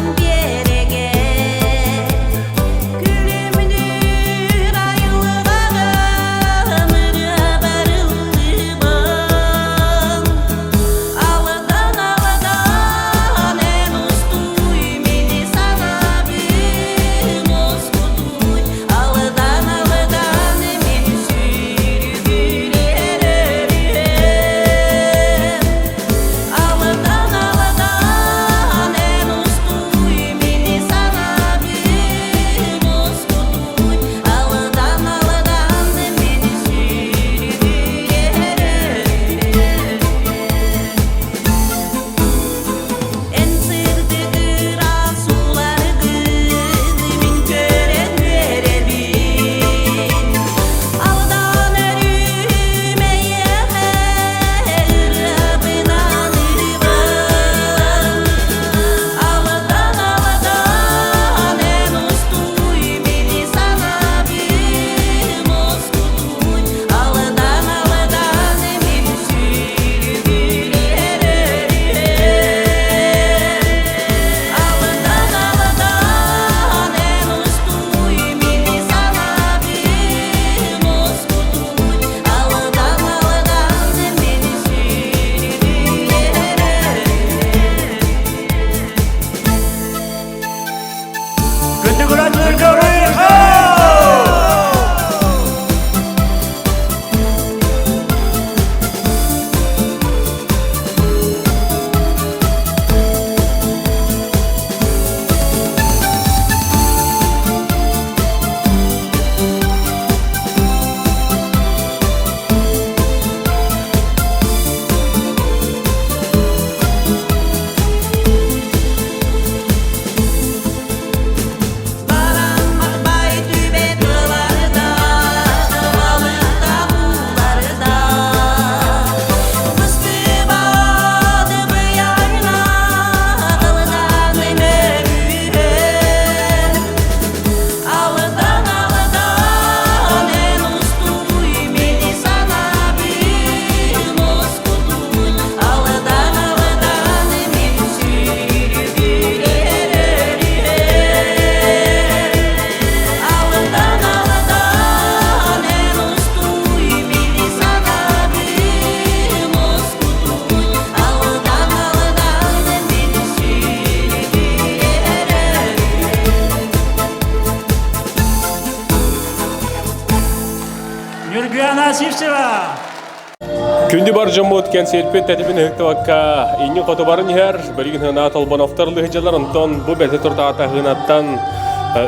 Бараммат түбэ тыларда, балыкта ууларда. Быстыбат быйайна, алдан мөбүһөн. Алдан алдан эн устуй, мени санабын оскутуй. Алдан алдан мен сүргүлер Алдан алдан эн устуй, мени санабын оскутуй. Алдан алдан мен сүргүлер Нюргуяна Сивцева! Күндү бар дьоммут кэнсиэрпит тэтимин ыһыктыбакка иннин хоту барын иһэр, билигин хына Толбоновтар лыһыдьалар, онтон бу бэти туртаата хынаттан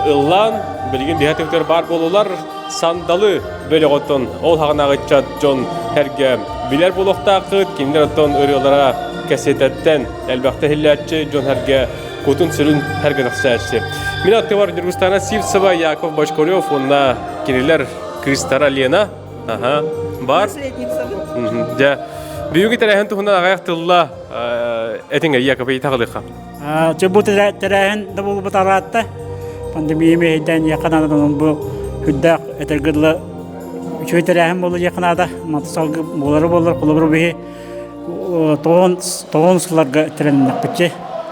ыллаан, билигин биһэ түктөр бар буолулар, сандалы бөлөҕөттон ол хаҕынааҕыччат дьон эргэ билэр буолуохтааххыт, кинилэр оттон ырыалара кэсиэтэттэн элбэхтэ иһиллээччи дьон эргэ кутун сүрүн эргэ тахсааччы. Мин аттыбар Нюргустана Сивцева, Яков Бочкарев уонна кинилэр кыыстара Лена Аха, бар. Дьэ, бүгүҥҥү тэрээһин туһунан аҕыйах тылла этиҥ Яков ыйытаҕылыха. Чэ бу тэрээһин да буолбут араатта. Пандемия мэһэйдээн яканадан бу үрдээх этэргэ дылы үчүгэй тэрээһин буолла яканада. Матысалгы буолары буолар, холобур биһи тоҕон тоҕон сылларга тэрэннэхпитчи.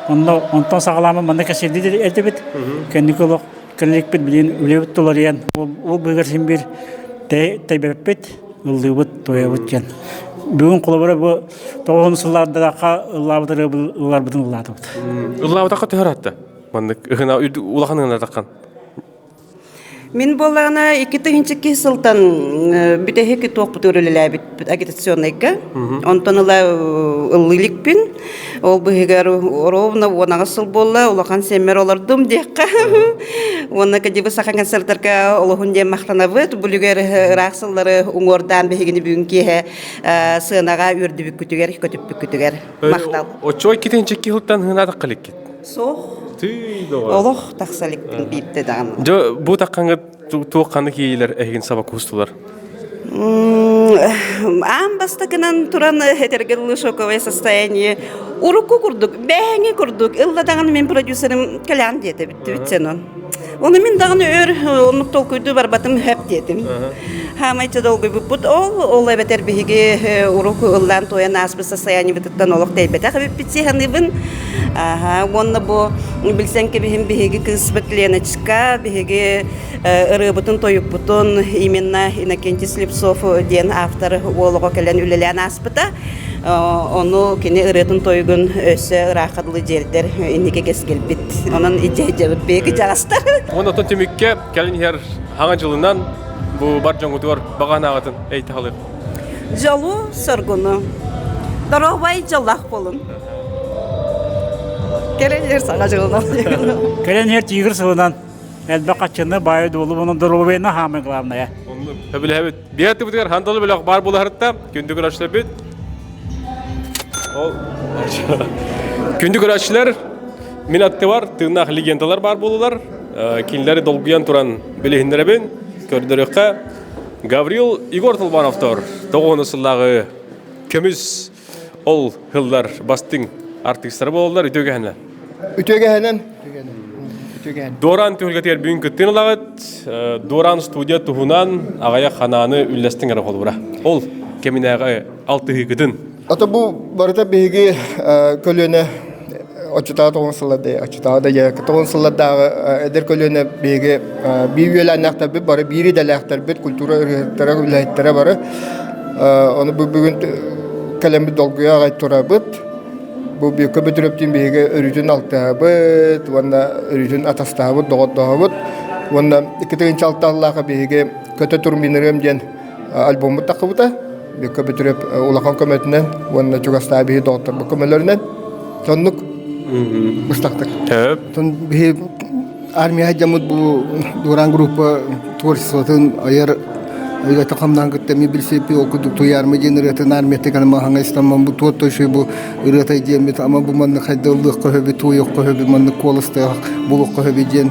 Онно онтон саҕалаамын манна кэсирди этибит. Кэнники олох Кэлликпит билигин үлэбит туларыйан, ол быыгар син биир тэйбэппит, ыллыыбыт, туойабыт диэн. Бүгүн холобура бу тоҕуһун сыллардаахха ыллаабыт ылларбытын ыллаатыбыт. Ыллаабатахха төһөр атта? Маннык ыһына улахан ыһынатаххан. Мин буоллаҕына 2002 сылтан бүтэһик туохпутугар үлэлээбит агитационнайга. Онтон ыла ыллыы иликпин. Ол быһыгар ровно уонаҕас сыл буолла, улахан сэммэр олордум диэххэ. Уонна кадибы саха концерттарга олоһун диэн махтанабыт. Бүлүгэр ыраах сыллары уҥуордаан биһигини бүгүн киэһэ сыанаҕа үөрдүбүккүтүгэр, көтүппүккүтүгэр махтал. Оччо иккитинчи сылтан хынаатахха иликкит? Суох. Олох тахса иликпин биирдэ даҕаны. Дьэ, бу таххаҥыт туох ханнык иэйиилэр эһигин саба куустулар? Аан бастакынан туран этэргэ дылы шоковое состояние урукку курдук, бээһэҥи курдук ылла даҕаны мин продюсерым кэлээн диэтэ бүттүбүт сенон. Ону мин даҕаны өр оннук толкуйдуу барбатым хөп диэтим. Хаамайча долгуйбуппут ол, ол эбэтэр биһиги урук ыллаан туойан ааспыт состояниебытыттан олох тэйбэтэх эбиппит сиһаныыбын. Уонна бу билсэн кэбиһин биһиги кыыспыт Леночка, биһиги ырыабытын тойукпутун именно Иннокентий Слепцов диэн автор уол оҕо кэлэн үлэлээн ааспыта. Ону кини ырыатын тойугун өссө ыраахха дылы дьиэлдэр инники кэскилбит. Онон идьэйдьэбит биһиги дьаҕастар. Уонна оттон түмүккэ кэлин иһэр хаҥа дьылынан бу бар дьоҥҥутугар баҕа санааҕытын эйтаһалыыр. Дьолу, соргуну. Доруобай дьоллоох буолун. Кэлэн иһэр саҥа дьылынан. Кэлэн иһэр тигр сылынан Элбэх хаччыны, баайы-дуолу буолан доруобуйаны хаамай главное. Сөбүлэһэбит. Биир тыбытыгар хандалы бөлөх баар буолаһарытта күндү көрөөччүлэрбит. Ол күндү көрөөччүлэр мин аттыбар тыыннаах легендалар баар буолулар. Кинилэри долгуйан туран билиһиннэрэбин. Көрдөрүөххэ Гаврил Егор Толбановтор тоҕуону сыллааҕы көмүс ол хыллар бастыҥ артыыстара буолаллар үтүөгэһинэ. Үтүөгэһинэн. Дуораан түһүлгэтигэр бүгүн кыттыын ылаҕыт. Дуораан студия туһунан аҕыйах ханааны үллэстиҥ эрэ холобура. Ол кэминээҕи алтыһыыгытын. Ата бу барыта биһиги көлүөнэ оччотооҕу тоҕун сылларда оччотооҕу да тоҕун сыллардааҕы эдэр көлүөнэ биһиги биир үөлээннээхтэрбит бары биир идэлээхтэрбит культура ырыаһыттара үлэһиттэрэ бары ону бүгүн кэлэммит долгуйа аҕай турабыт. Бу Бүөккэ Бөтүрүөптүүн биһиги өрүүтүн алтыһабыт уонна өрүүтүн атастаһабыт, доҕордоһобут. Уонна 2006 сыллаахха биһиги Көтө тур мин диэн альбоммут тахсыбыта. Бүөккэ Бөтүрүөп улахан көмөтүнэн уонна чугастаах биһи доҕотторбут көмөлөрүнэн соннук быстахтык. Биһи армия дьаммыт бу Дуораан группа творчествотын айар үлэтэ хамнаан кытта ми билсиппи ол курдук туйаарма диэн ырыатын армияттан ама хаҥа истамман бу туот тойшуй бу ырыатай диэммит ама бу маннык хайдыллыахха хөбү туойуохха хөбү маннык куоластаах булуохха хөбү диэн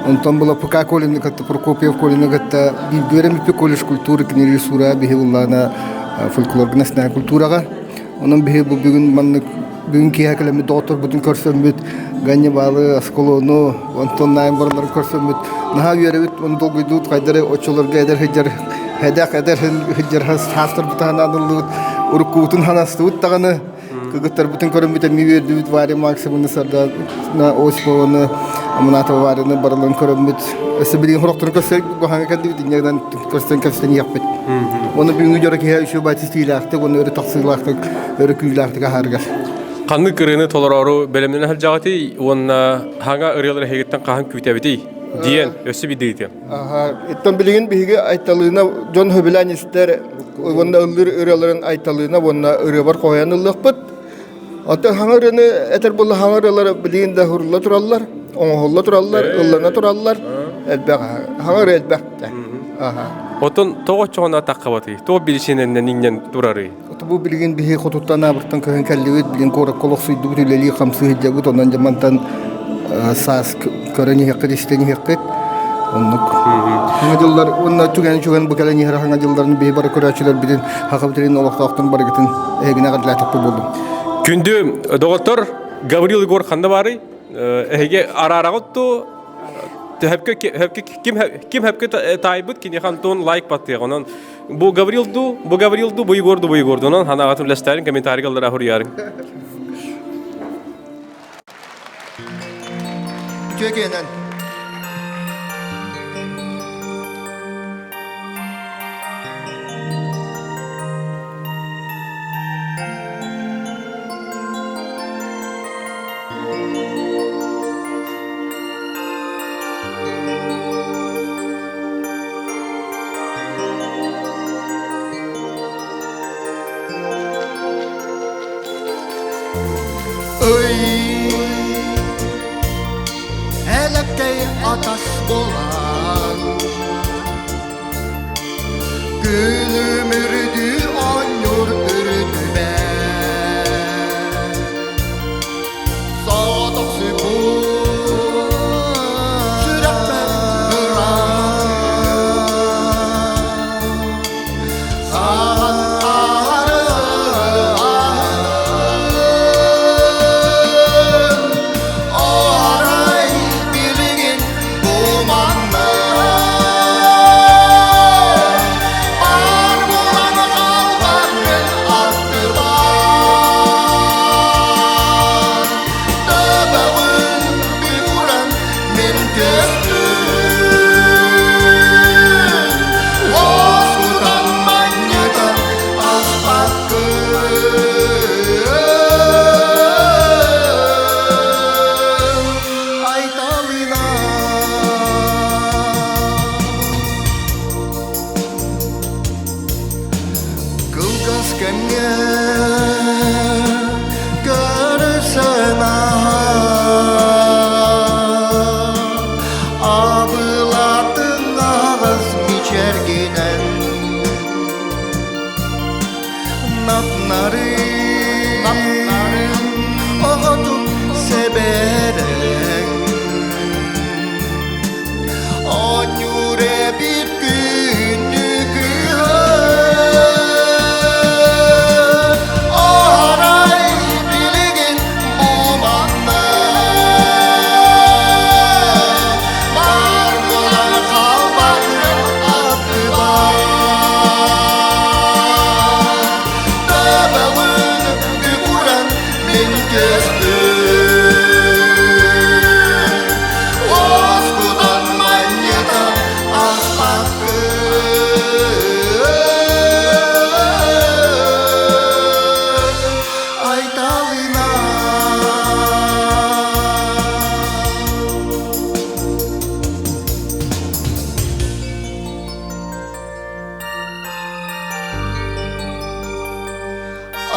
онтон була ПК Колины кытта Прокопьев Колины кытта бииргэ үөрэммиппит колледж культуры кини режиссура биһи уллаана фольклорга национальнай культураҕа онон биһи бу бүгүн маннык Бүгүн киэһэ кэлэммит доҕотторбутун көрсөммүт, Ганнибалы, Аскалону, Антон Наайын барыларын көрсөммүт наһаа үөрэбит, ону долгуйдубут, хайдары оччолорго эдэр сылдьар, эдэх эдэр сылдьар саастарбытын ханааныллыбыт, уруккубутун ханастыбыт даҕаны, кыргыттарбытын көрөммүт эмиэ үөрдүбүт, Варя Максимовны, Сардана Осипованы, Аманатова Варяны барыларын көрөммүт. Өссө билигин сорохторун көрсө хаҥа кэлдибит, инньэ гынан көрсөн кэпсэтэн иһиэхпит. Уонна бүгүҥҥү дьоро киһи үчүгэй баай уонна өрө тахсыылаахтык, өрө күүлээхтик аһаарыгар. Ханнык ырыаны толороору бэлэмнэнэ сылдьаҕытый уонна хаҥа ырыалар эһигиттэн хаһан күүтэбитий диэн өссө биирдэ Иттэн билигин биһиги Айталыына дьон сөбүлээн истэр уонна ыллыыр ырыаларын Айталыына уонна ырыабар хоһуйан ыллыахпыт. Оттон хаҥа ырыаны этэр буолла хаҥа ырыалара билигин да уһурулла тураллар, оҥоһулла тураллар, ыллана тураллар. Элбэх хаҥа ырыа элбэх. Оттон тоҕо оччоҕуна таххабатый? Тоҕо биричиинэнэн иҥнэн турарый? Бу билигин биһи хотуттан аабыртан көһөн кэллибит, билигин куоракка олохсуйдубут, үлэлии хамсыы сылдьабыт, онон дьэ мантан саас көрөн иһиэххит, истэн иһиэххит. Оннук. Хаҥа дьыллар уонна түгэн-түгэн бу кэлэн иһэр хаҥа дьылларын биһи бары көрөөччүлэрбитин, Сахабыт сирин олохтоохтун барыгытын эһигини эҕэрдэлээтэхпит буоллум. Күндү доҕоттор, Гаврил Егор ханна баарый? Эһиги араараҕыт дуу? Хөпкө ким ким хөпкө таайбыт киниэхэ Антон лайк баттыах. Онон бу Гаврил дуу, бу Гаврил дуу, бу Егор дуу, бу Егор дуу. Онон ханаҕатын үлэстээрин комментарийга ыллара хуруйаарыҥ. Үтүө киэнэн. Ый, элэккэй атас буолан, Күлүмүрдүү оонньуур үрдүбэр Соҕотохсуйбут сүрэхпэр ыраатыыр Саҕан ааһарын Арай билигин бу манна Бар буолан хаалбаккын аттыбар.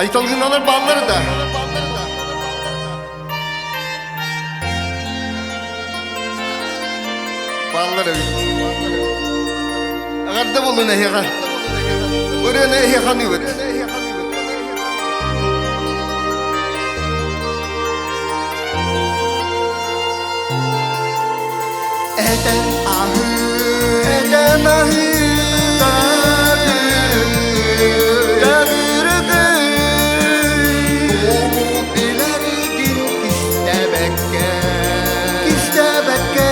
Айталгыналар бааллар да. Бааллар эбит. Эҕэрдэ буоллун эһиэхэ. Ырыаны эһиэхэ аныыбыт. Этэн аһыы, этэн аһыы, билэргин кистэбэккэ, кистэбэккэ.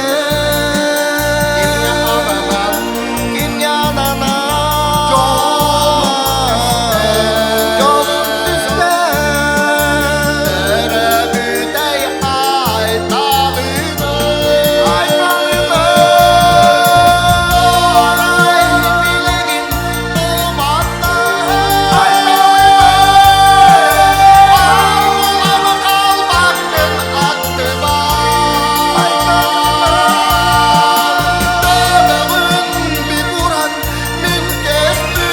Кимҥэ ананан, дьолун түстэ, өрөбүтэй айталыны, айталыны. Билигин туманна, айталыны. Қалбақпын аттыба, айталыны. Бибуран мин кестüm,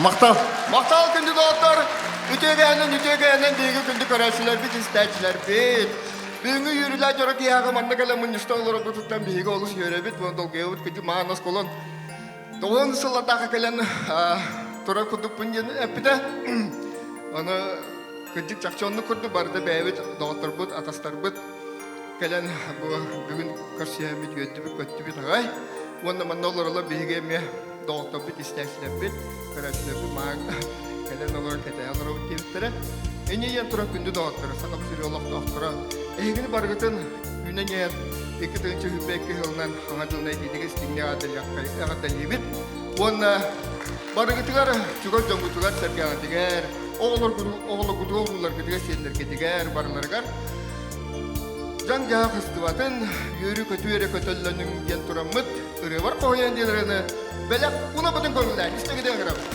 Махтал. Махтал күндү доҕоттор. Үтүөгээнэн үтүөгээнэн биһиги күндү көрөөччүлэрбит, истээччилэрбит. Бүгүҥҥү үөрүүлээх дьоро киһиэхэ манна кэлэн мунньуста олорорбутуттан биһиги олус үөрэбит, уонна долгуйабыт күндү маан оскуолан тоҕуон сыллардаахха кэлэн турар курдукпун диэн эппитэ. Аны кырдьык чахчы оннук курдук барыта бэйэбит доҕотторбут, атастарбыт кэлэн бу бүгүн көрсүһэммит, үөрдүбүт, көттүбүт аҕай. Уонна манна олоролор биһиги эмиэ доҕотторбут, истээччилэрбит, көрөөччүлэрбит маан кэлэн олорон кэтэһэ олоробут диэбиттэрэ. Инньэ диэн туран күндү доҕотторо, Сахам сири олохтоохторо, эһигини барыгытын үүнэн иһэр 2022 сылынан Саҥа дьылынан итиитик истиҥник эҕэрдэлиибит. Уонна барыгытыгар чугас дьоҥҥутугар сэргэҕитигэр, оҕолоргутугар, урууларгытыгар, сиэннэргитигэр барыларыгар дьаҥ-дьаһах ыстыбатын, үөрүү-көтүү эрэ көтөллөнүҥ диэн тураммыт ырыабар хоһуйан диэн ырыаны бэлэх унапытын көҥүллээн истэгитин ыҥырабыт.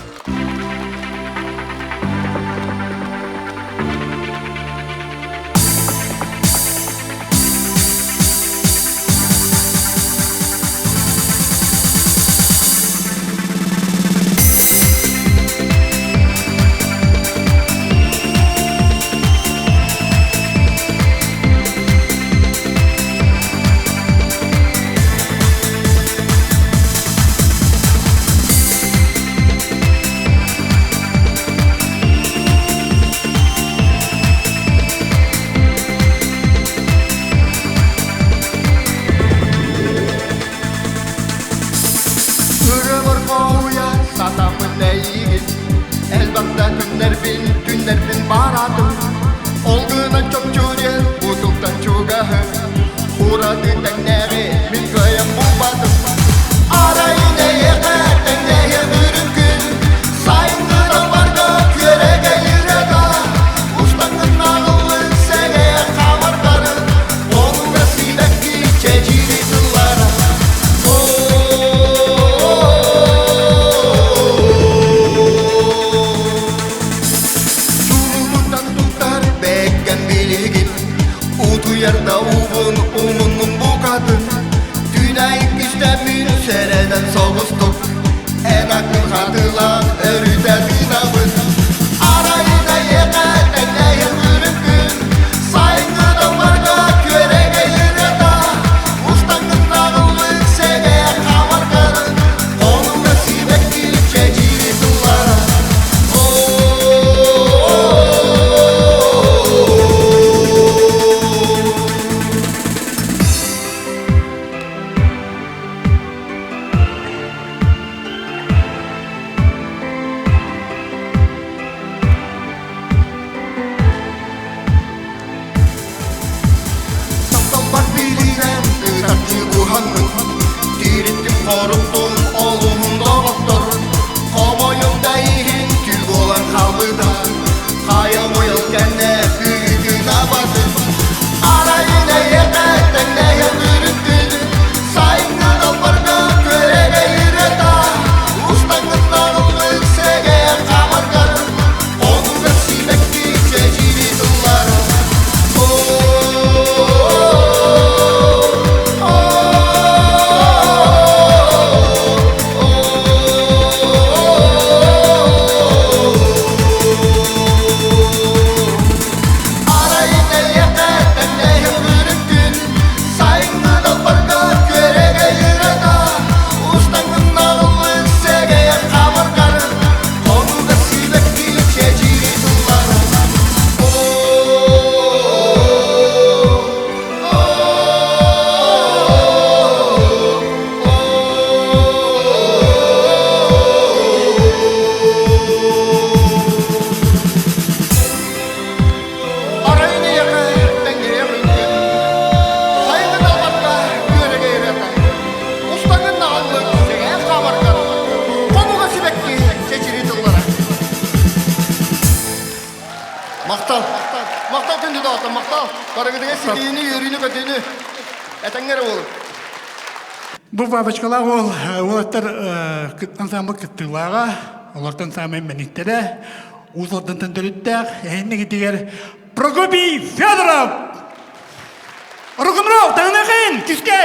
Ырылар хоһуйа сатаммын эйигин Элбэхтэ күннэрбин, түннэрбин баратым Ол гынан чопчу диэн бутултан чугаһы Ураты тэҥнээҕи мин кыайан булбатым Арай эйиэхэ тэҥнээһиэм үрүҥ күн Сайыҥҥы далбарга күөрэгэй ырыата Устаҥҥын ааҕыллын сэҥээр хаамардарын Онуга сибэкки чэчири тыллара Чулуутуттан туттар бэккэн билигин Утуйар да уубун умуннум букатын Түүн иккистэммин сэрэнэн соҕустук Эн аккын хатылаан өрүтэ тыынабын Арайын эйиэхэ тэҥнэһэр үрүҥ күн Сайыҥҥы далбарга күөрэгэй ырыата Устаҥҥын наҕыллык сэҥээр хаамаргарын Хонууга сибэкки чэчири тыллара Тапталбар билинэн ытарчы уһаннын Тириттим хоруттун олуһун доҕоттор Хомойум да иһин түүл буолан хаалбыта Хайа мойол кэннэ кыытына. Махтал. Махтал күндү доҕоттор, махтал. Барыгытыгар ситиһиини, үөрүүнү, көтүүнү. Этэҥҥэ эрэ буолуҥ. Бу бабочкалаах уол уолаттар ансамбль кыттыылааҕа, олортон саамай мэниктэрэ, Уус Алдантан төрүттээх, эһиннигитигэр Прокопий Федоров! Рок-н-ролл, таҥнахын, күскэ!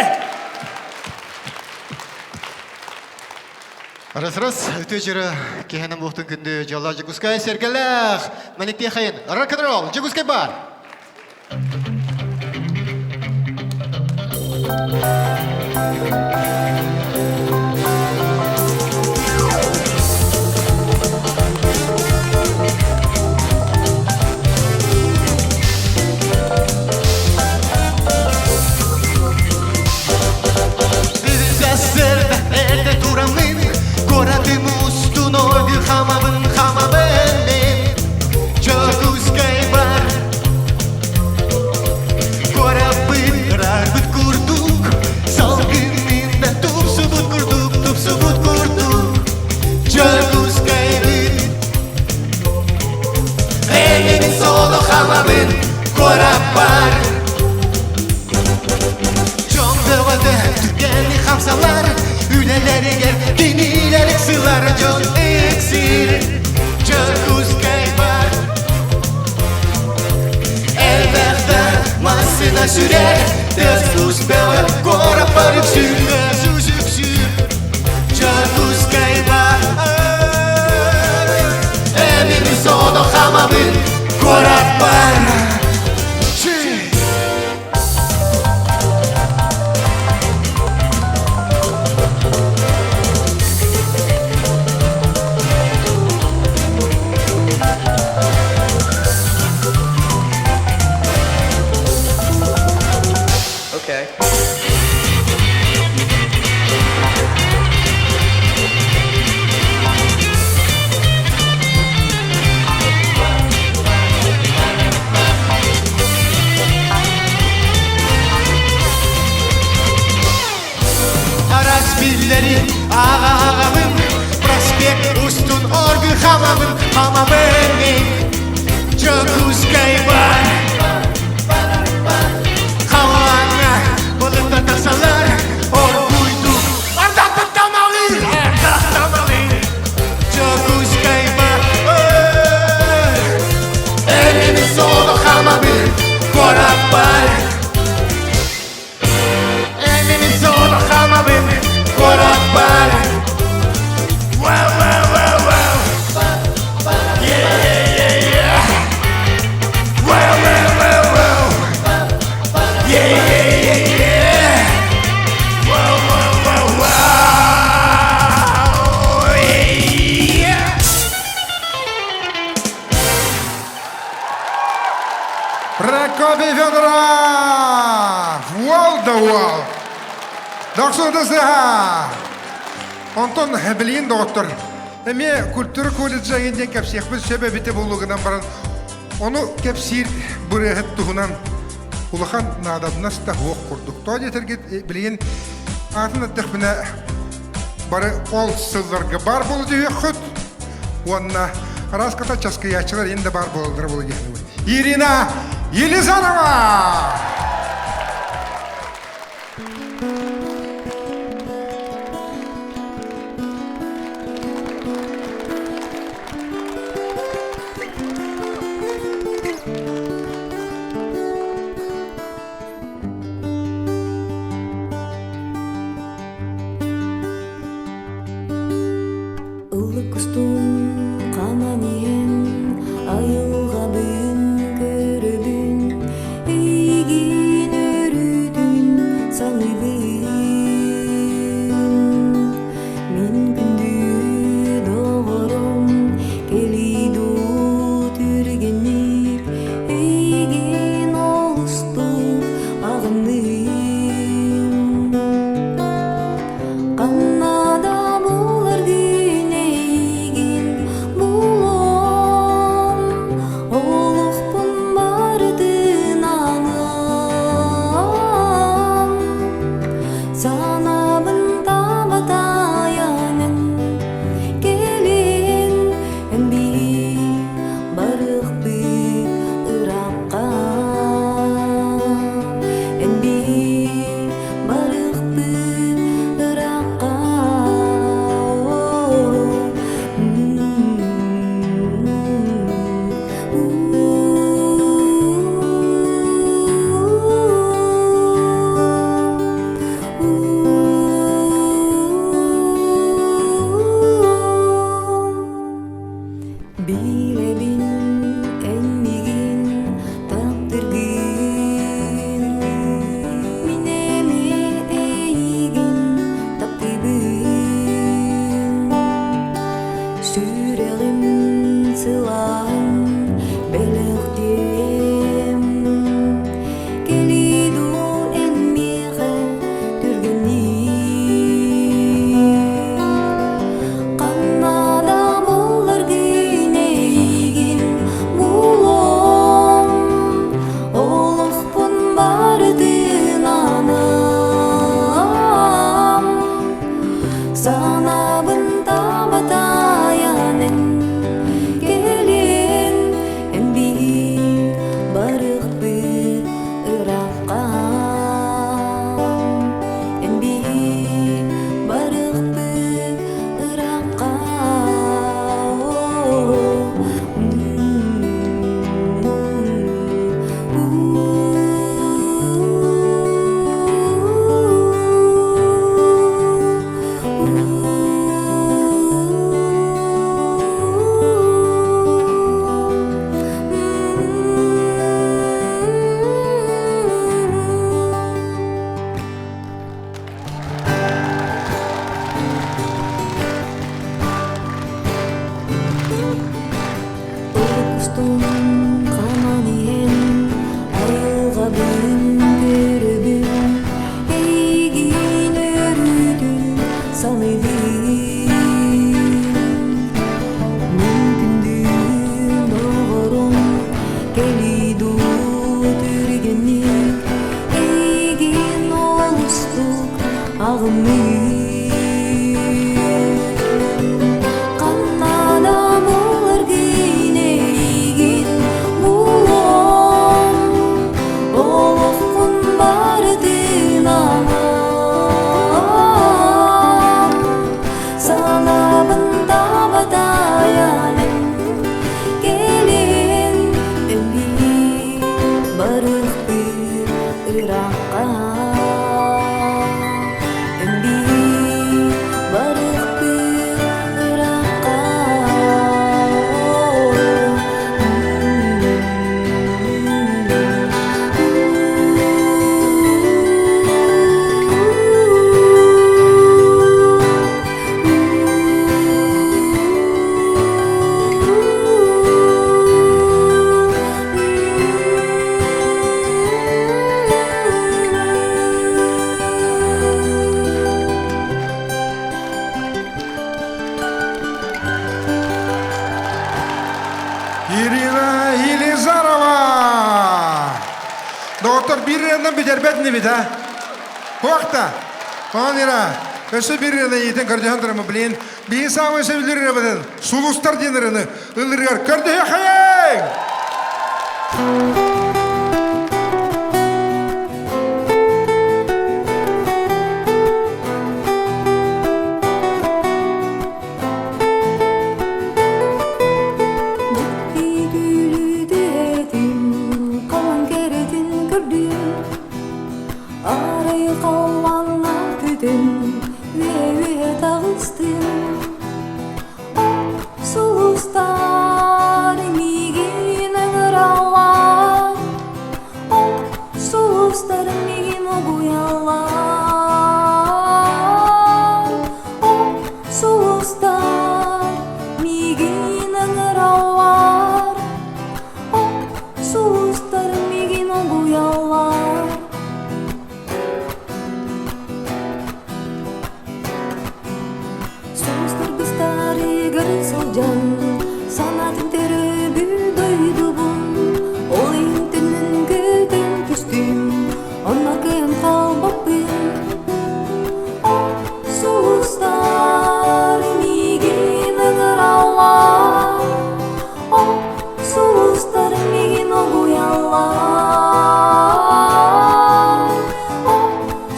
Раз-раз, үтүө дьыры киһинэн буохтун күндү дьоллоох Дьокуускай сэргэлээх Маниктиэхэйин рок-н-ролл Дьокуускай бар! Эрдэ тураммын, куоратым устун ойгу хамабын хамабын мен Дьокуускай бар Куораппыт ыраарбыт курдук, салгынын да тупсубут курдук, тупсубут курдук Дьокуускайбыт Эйигин соло хамабын куораппар Дьон бөҕөтө түргэнник хамсалар, үлэлэригэр кинилэр ыксыылар дьон ыксыыр Дьокуускай бар Элбэх да массыына сүрэр, тыас-уус бөҕө куораппар үксүүр, тыас-уус үксүүр Дьокуускай бар Эмини соно хамабын куораппар Okay. Арас биллери аҕа-аҕабын Проспект устун оргу хамабын Хамабын мен Дьокуускай бар Халлааҥҥа былыттар тахсаллар Оргуйдук Ардахпыт тамалыыр Ардах тамалыыр Дьокуускай бар Эйигин соло хамабын Куораппар Эйигин соло хамабын Куораппар Wow, wow, wow, wow. Yeah, yeah, yeah, yeah. Wow, wow, wow, wow. Yeah, yeah, yeah, yeah. Wow, wow, wow, wow. Yeah. Прокопий Федоров! Уол да уол! Дохсун сыһа! Онтон билигин доҕоттор, эмиэ культура колледжа диэн кэпсиэхпит сөп эбитэ буолугунан баран, ону кэпсиир бырыаһыт туһунан улахан наадабынас да суох курдук. Тоҕо диэтэргит билигин аатын эттэхпинэ бары ол сылларга баар буола түһүөххүт уонна араас ката часкыйааччылар иһин да баар буолаллара буола диэххит. Ирина Елизарова! Ыллык устун ханан иһэн айылҕабын көрөбүн эйигин. саныыбын Мин күндүм доҕорум кэлии дуу түргэнник эйигин олустук аҕынныыр Ханна да буоларгын эйигин булуом Олоххун барытын анаан Санаабын табатайан Кэлин өлүү барыхпыт ыраахха Өлүү барыхпыт ыраахха Ирина Елизарова! Доҕоттор, биир ырыанан бүтэрбэт инибит, а? Туохта? Онон Ира, өссө биир ырыаны иитэн көрдөһөн тураммын, блин, биһи саамай сөбүлүүр ырыабытын Сулустар диэн ырыаны ыллырыгар көрдөһүөххэйиҥ! Дьикти халан кэрэтин көрдүм Арай халлаанна күтүн үө-үө таҕыстым Сулустар миигин ыҥыраллар Сулустар миигин угуйаллар Сулустар миигин ыҥыраллар Сулустар миигин угуйаллар Сулустар быстарыгар сылдьан санаатын төрөбүл дойдубун Ол иһин төннөн көтөн түстүм онно кыайан хаалбаппын Сулустар миигин ыҥыраллар Сулустар миигин угуйаллар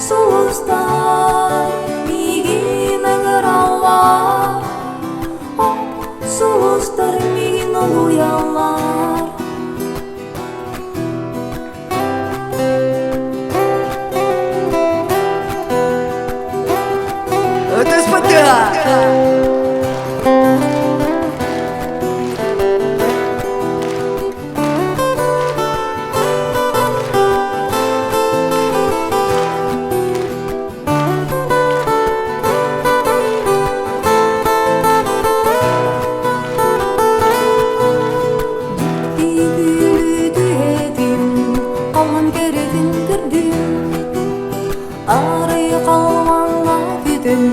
Сулустар миигин ыҥыраллар Сулустар миигин угуйаллар Дьикти Аллан кэрэтин көрдүм Арай халлаанна күтүм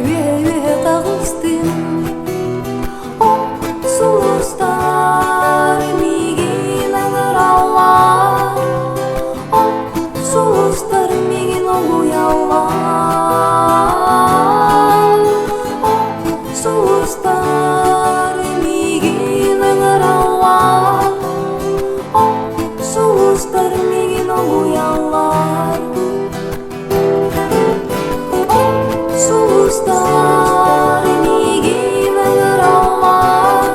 Үөһэ-үөһэ таҕыстым Сулустар миигин ыҥыраллар Сулустар миигин угуйаллар Сулустар миигин ыҥыраллар Сулустар миигин угуйаллар Сулустар миигин ыҥыраллар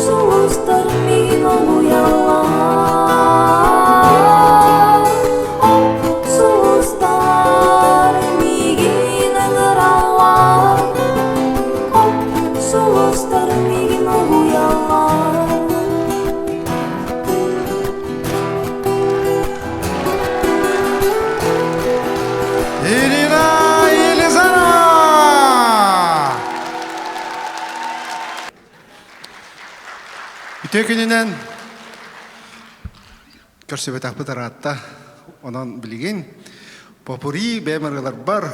Сулустар миигин угуйаллар Сулустар миигин ыҥыраллар Сулустар миигин угуйаллар Ирина Елизарова! Үтүө күнүнэн көрсүбэтэхпит ыраатта. Онон билигин попури бэйэм ырыаларбар.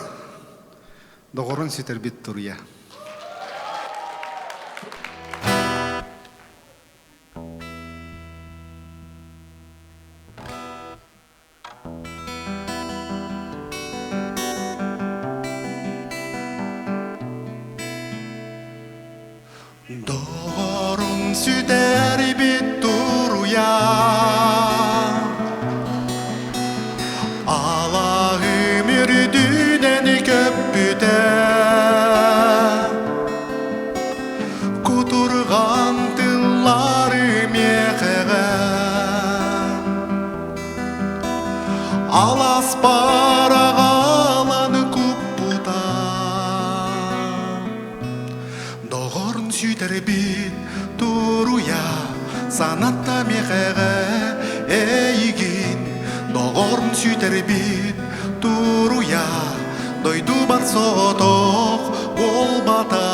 Доҕорун сүтэрбит туруйа. Доҕорун сүтэрбит туруйа Алаһым үрдүнэн көппүтэ Кутурҕан тыллары миэхэҕэ Алас параҕалан куппута Доҕорун сүтэрбит туруйа санатта миэхэҕэ эйигин Доҕорун сүтэрбит туруйа дойдубар соҕотох буолбатах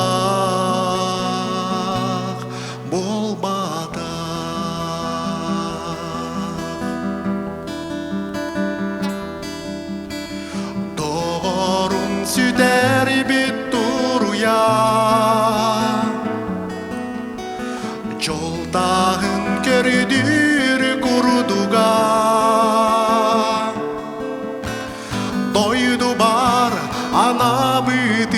буолбатах Доҕорун сүтэрбит туруйа Дьолтааһын көрдүүр курдуга Дойдубар анабытырбын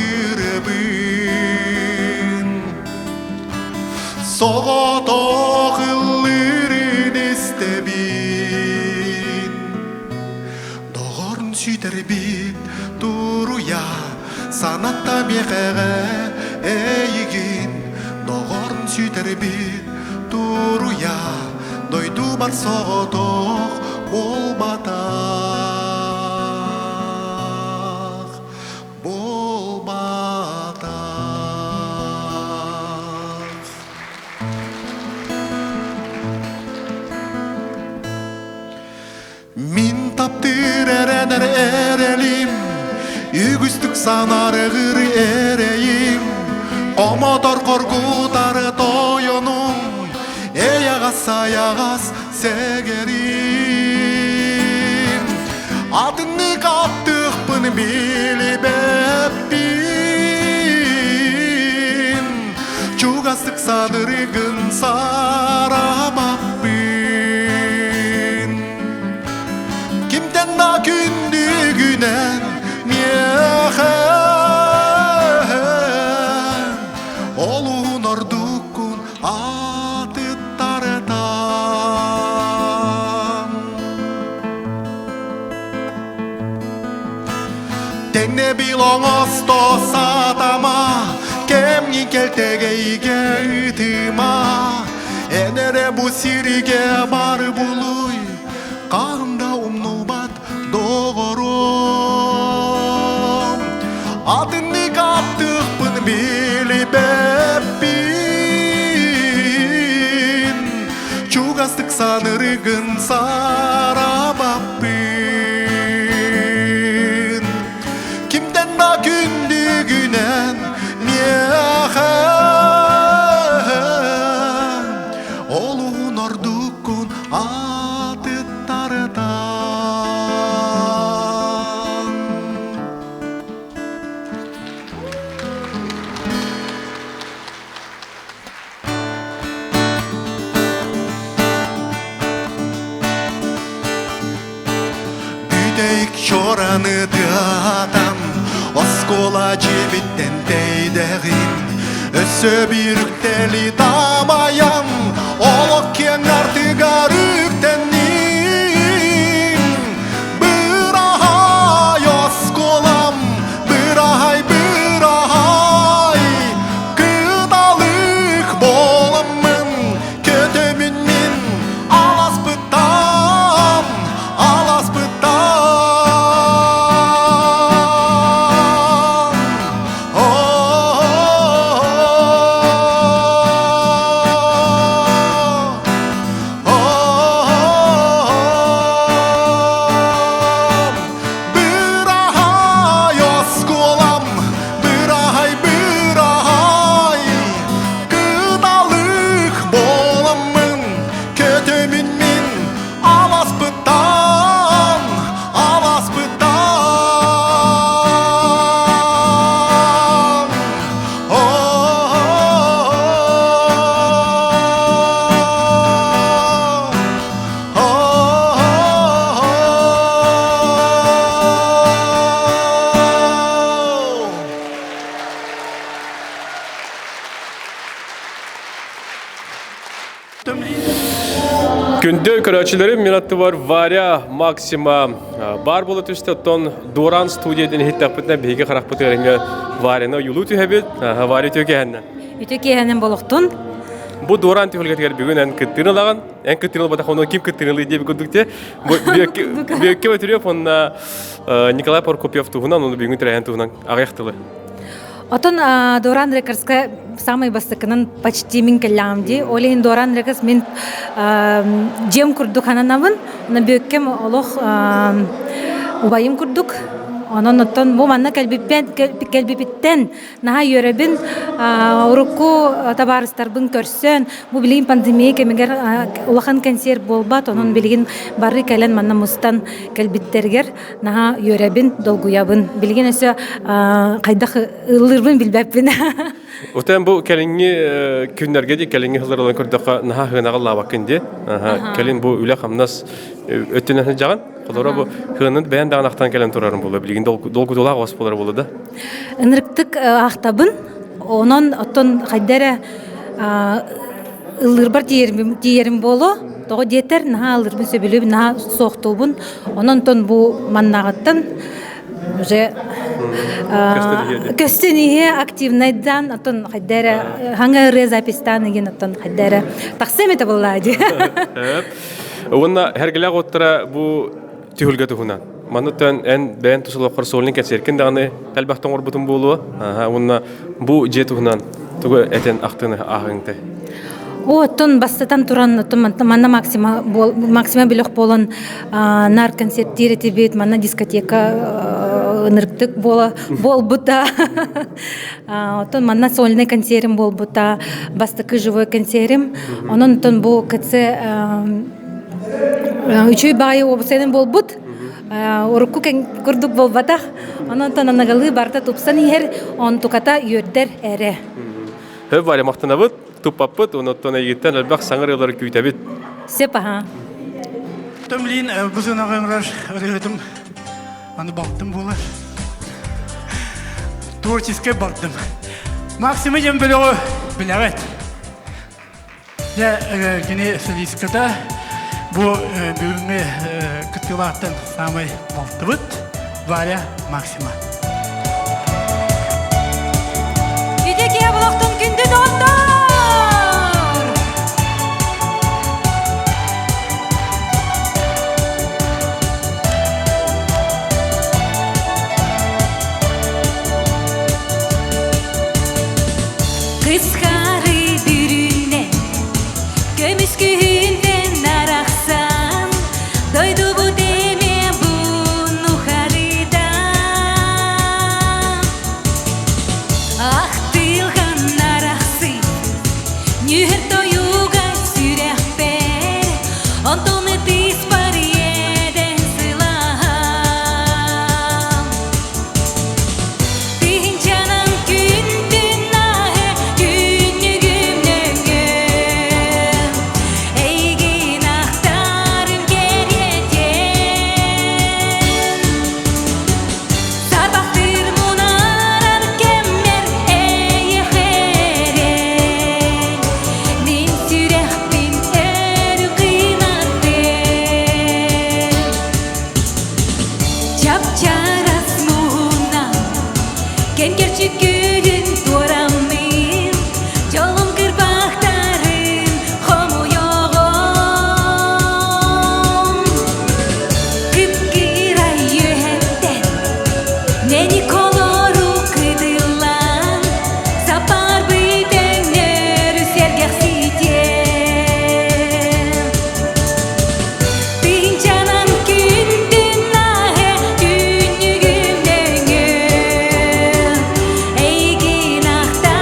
Соҕотох ыллыырын истэбин Доҕорун сүтэрбит туруйа санатта миэхэҕэ эйигин Доҕорун сүтэрбит туруйа дойдубар соҕотох буолбатах буолбатах. Мин таптыыр эрэнэр эрэлим, үгүстүк санарыгыр эрэйим, омотор коргутар тойонум, эйэҕэс сайаҕас сэгэрим. Атыннык аттыхпын билбэппин, чугастык санырыгын сарабаппын. Кимтэн да күндүгүнэн миэхэ олуһун ордуккун атыттарытан. Тэҥнэбил оҥосто сатама, кэмҥин кэлтэгэйгэ ыытыма. Эн эрэ бу сиргэ бар булуй, хаһан да умнубат доҕорум. Атыннык аттыхпын билбэппин, чугастык санырыгын сарабаппын. Кимтэн да күндүгүнэн миэхэ олуһун ордуккун атыттарытан. Бүтэйик чораны тыатан, оскуола дьиэбиттэн тэйдэҕин, өссө биир үктэли тамайан, олох киэҥ артыгар үктэнним. Быраһай оскуолам, быраһай, быраһай, кыталык буоламмын, көтөмүн мин аласпыттан, аласпыттан. О, о, о, Күндү көрөөччүлэрим, мин аттыбар Варя Максима баар буола түстэ. Оттон Дуоран студия диэн иһиттэхпитинэ биһиги харахпытыгар эмиэ Варяны ойуулуу түһэбит. Варя үтүө киэһэннэ. Үтүө киэһэнэн болохтун. Бу Дуоран түһүлгэтигэр бүгүн эн кыттыыны ылаҕын. Эн кыттыыны ылбатах онон ким кыттыыны ылыы диэбит курдук те. Бүөккэ Өтүрүөп уонна Николай Прокопьев туһунан, оны бүгүн тэрээһин туһунан аҕыйах тылы. Отон Доран Рекордска самый бастакынан почти мин кэллэҕим дии. Ол иһин Доран Рекордс мин дьиэм курдук хананабын. Онон бүөккэм олох убайым курдук. Онон оттон бу манна кэлбиппиттэн наһаа үөрэбин. Урукку табаарыстарбын көрсөн, бу билигин пандемия кэмигэр улахан кэнсиэр буолбат, онон билигин бары кэлэн манна мустан кэлбиттэригэр наһаа үөрэбин, долгуйабын. Билигин өссө хайдах ыллыырбын билбэппин. Утен бу кэлиҥҥи күннэргэ дии кэлиҥҥи сылларынан көрдөххө наһаа хыанаҕа ыллаабаккын дии. Кэлин бу үлэ-хамнас өттүнэн сылдьаҕын. Холоро бу хыанын бэйэн даҕаны ахтан кэлэн турарын буолла. Билигин долгутуулаах ос буолар буолла да. Ынырыктык ахтабын. Онон оттон хайда эрэ ыллыырбар тиийэрим буолуо. Тоҕо диэтэр, наһаа ыллыырбын сөбүлүүбүн, наһаа суохтуубун. Онон онтон бу маннааҕыттан уже көстөн иһэ активнайдан, оттон хайда эрэ хаҥа ырыа записьтаан игин оттон хайда эрэ тахсыам этэ буоллаа дии. Уонна Хэргэлээх уоттара бу түһүлгэ туһунан. Манна төн эн бэйэн тус олоххор сольник кэнсиэркин даҕаны элбэхтэн оҥорбутум буолуо. Уонна бу дьиэ туһунан тугу этэн ахтыны ааһыҥ О, оттон бастатан туран, оттон манна Максима, Максима бөлөх буолан нар концерттиир этибит, манна дискотека ынырыктык буола буолбута. Оттон манна сольный концерим буолбута, бастакы живой концерим. Онон оттон бу КЦ Үчүгэй баҕайы уопсайынан буолбут. Урукку курдук буолбатах. Онон анагалыы барыта тупсан иһэр, онтуката үөрдэр эрэ. Хөп Варя махтанабыт, туппаппыт, онуттан эйигиттэн элбэх саҥа ырыалары күүтэбит. Сөп аха. Төмлин бу сынаҕа ыҥырар ырыаһытым аны балтым буолар. Творческай балтым. Максима диэн бөлөҕү билэҕит. Дьэ, кини солистката бу бүгүҥҥү кыттыылаахтан саамай балтыбыт Варя Максима. Үтө киһи булохтун күндү доҕоттор! Кыскары бүрүнэ көмүс күһүнтэн арахсан дойдубут эмиэ бунухарыта Ахтылган арахсы нүһэр тойуга сүрэхпэр онтон ытыс бар иэдэн сылаһам Тыһынчанан күн-түн аһы күннүгүм нөҥүө Эйигин ахтарым кэриэтиэн Сарбахтыыр мунаарар кэммэр эйиэхэ эрэн Мин сүрэхпин өрүү кыынаттым Чап-чарас муһунан кэм-кэрчик күлүн туораммын, дьолум кырбахтарын хомуйоҕум. Кып-кыра үөһэттэн мэник олору кыдыллан, саппарбыт өҥнөрү сэргэхситиэм. Тыынчанан күн-түн аһы күннүгүм нөҥүө Эйигин ахтарым.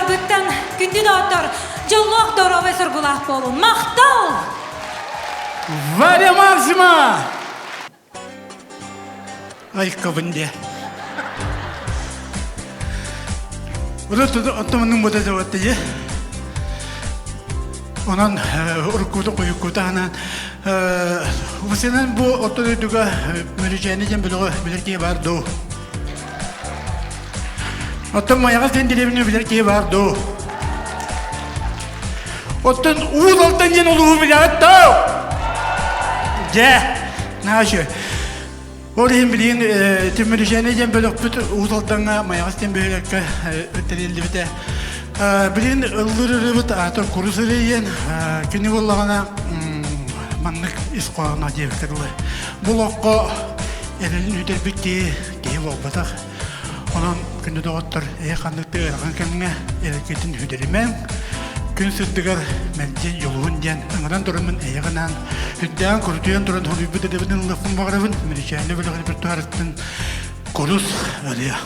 Барыгыттан күндү доҕоттор, дьоллоох доруобай соргулаах буолун. Махтал! Варя Максима! Айкабын де. Урут оттомунун буда заватты же. Онон уруккута куйуккута анан Усенен бу орто дойдуга мөрүчээни диэн бөлөҕү билэр киһи бар дуу? Оттон Майаҕас диэн дэриэбинэ билэр киһи бар дуу? Оттон Уус Алдан диэн улууһу билэҕит дуу? Дьэ, наачы. Ол иһин билигин Түмүрүчээни диэн бөлөхпүт Уус Алдаҥҥа Майаҕас диэн бөһүөлэккэ тэриллибитэ. Билигин ыллыыр ырыабыт аата курус ырыа диэн. Кини буоллаҕына маннык ис хоһооно диэбиттэр дылы. Бу олоххо эрэлин үтэрбит киһи киһи буолбатах. Онон күндү доҕоттор, эһи ханнык да ыарахан кэмҥэ эрэлгитин үтэримэҥ, күн сырдыгар мэлдьи дьулуһун диэн ыҥыран тураммын эйэҕинаан үрдээн курутуйан туран хоруйбут эдэбин ыллыахпын баҕарабын Мүрүчээнэ бөлөх репертуарыттан курус ырыа.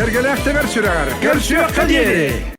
Сэргэлээх тэбэр сүрэҕэр көрсүөххэ диэри!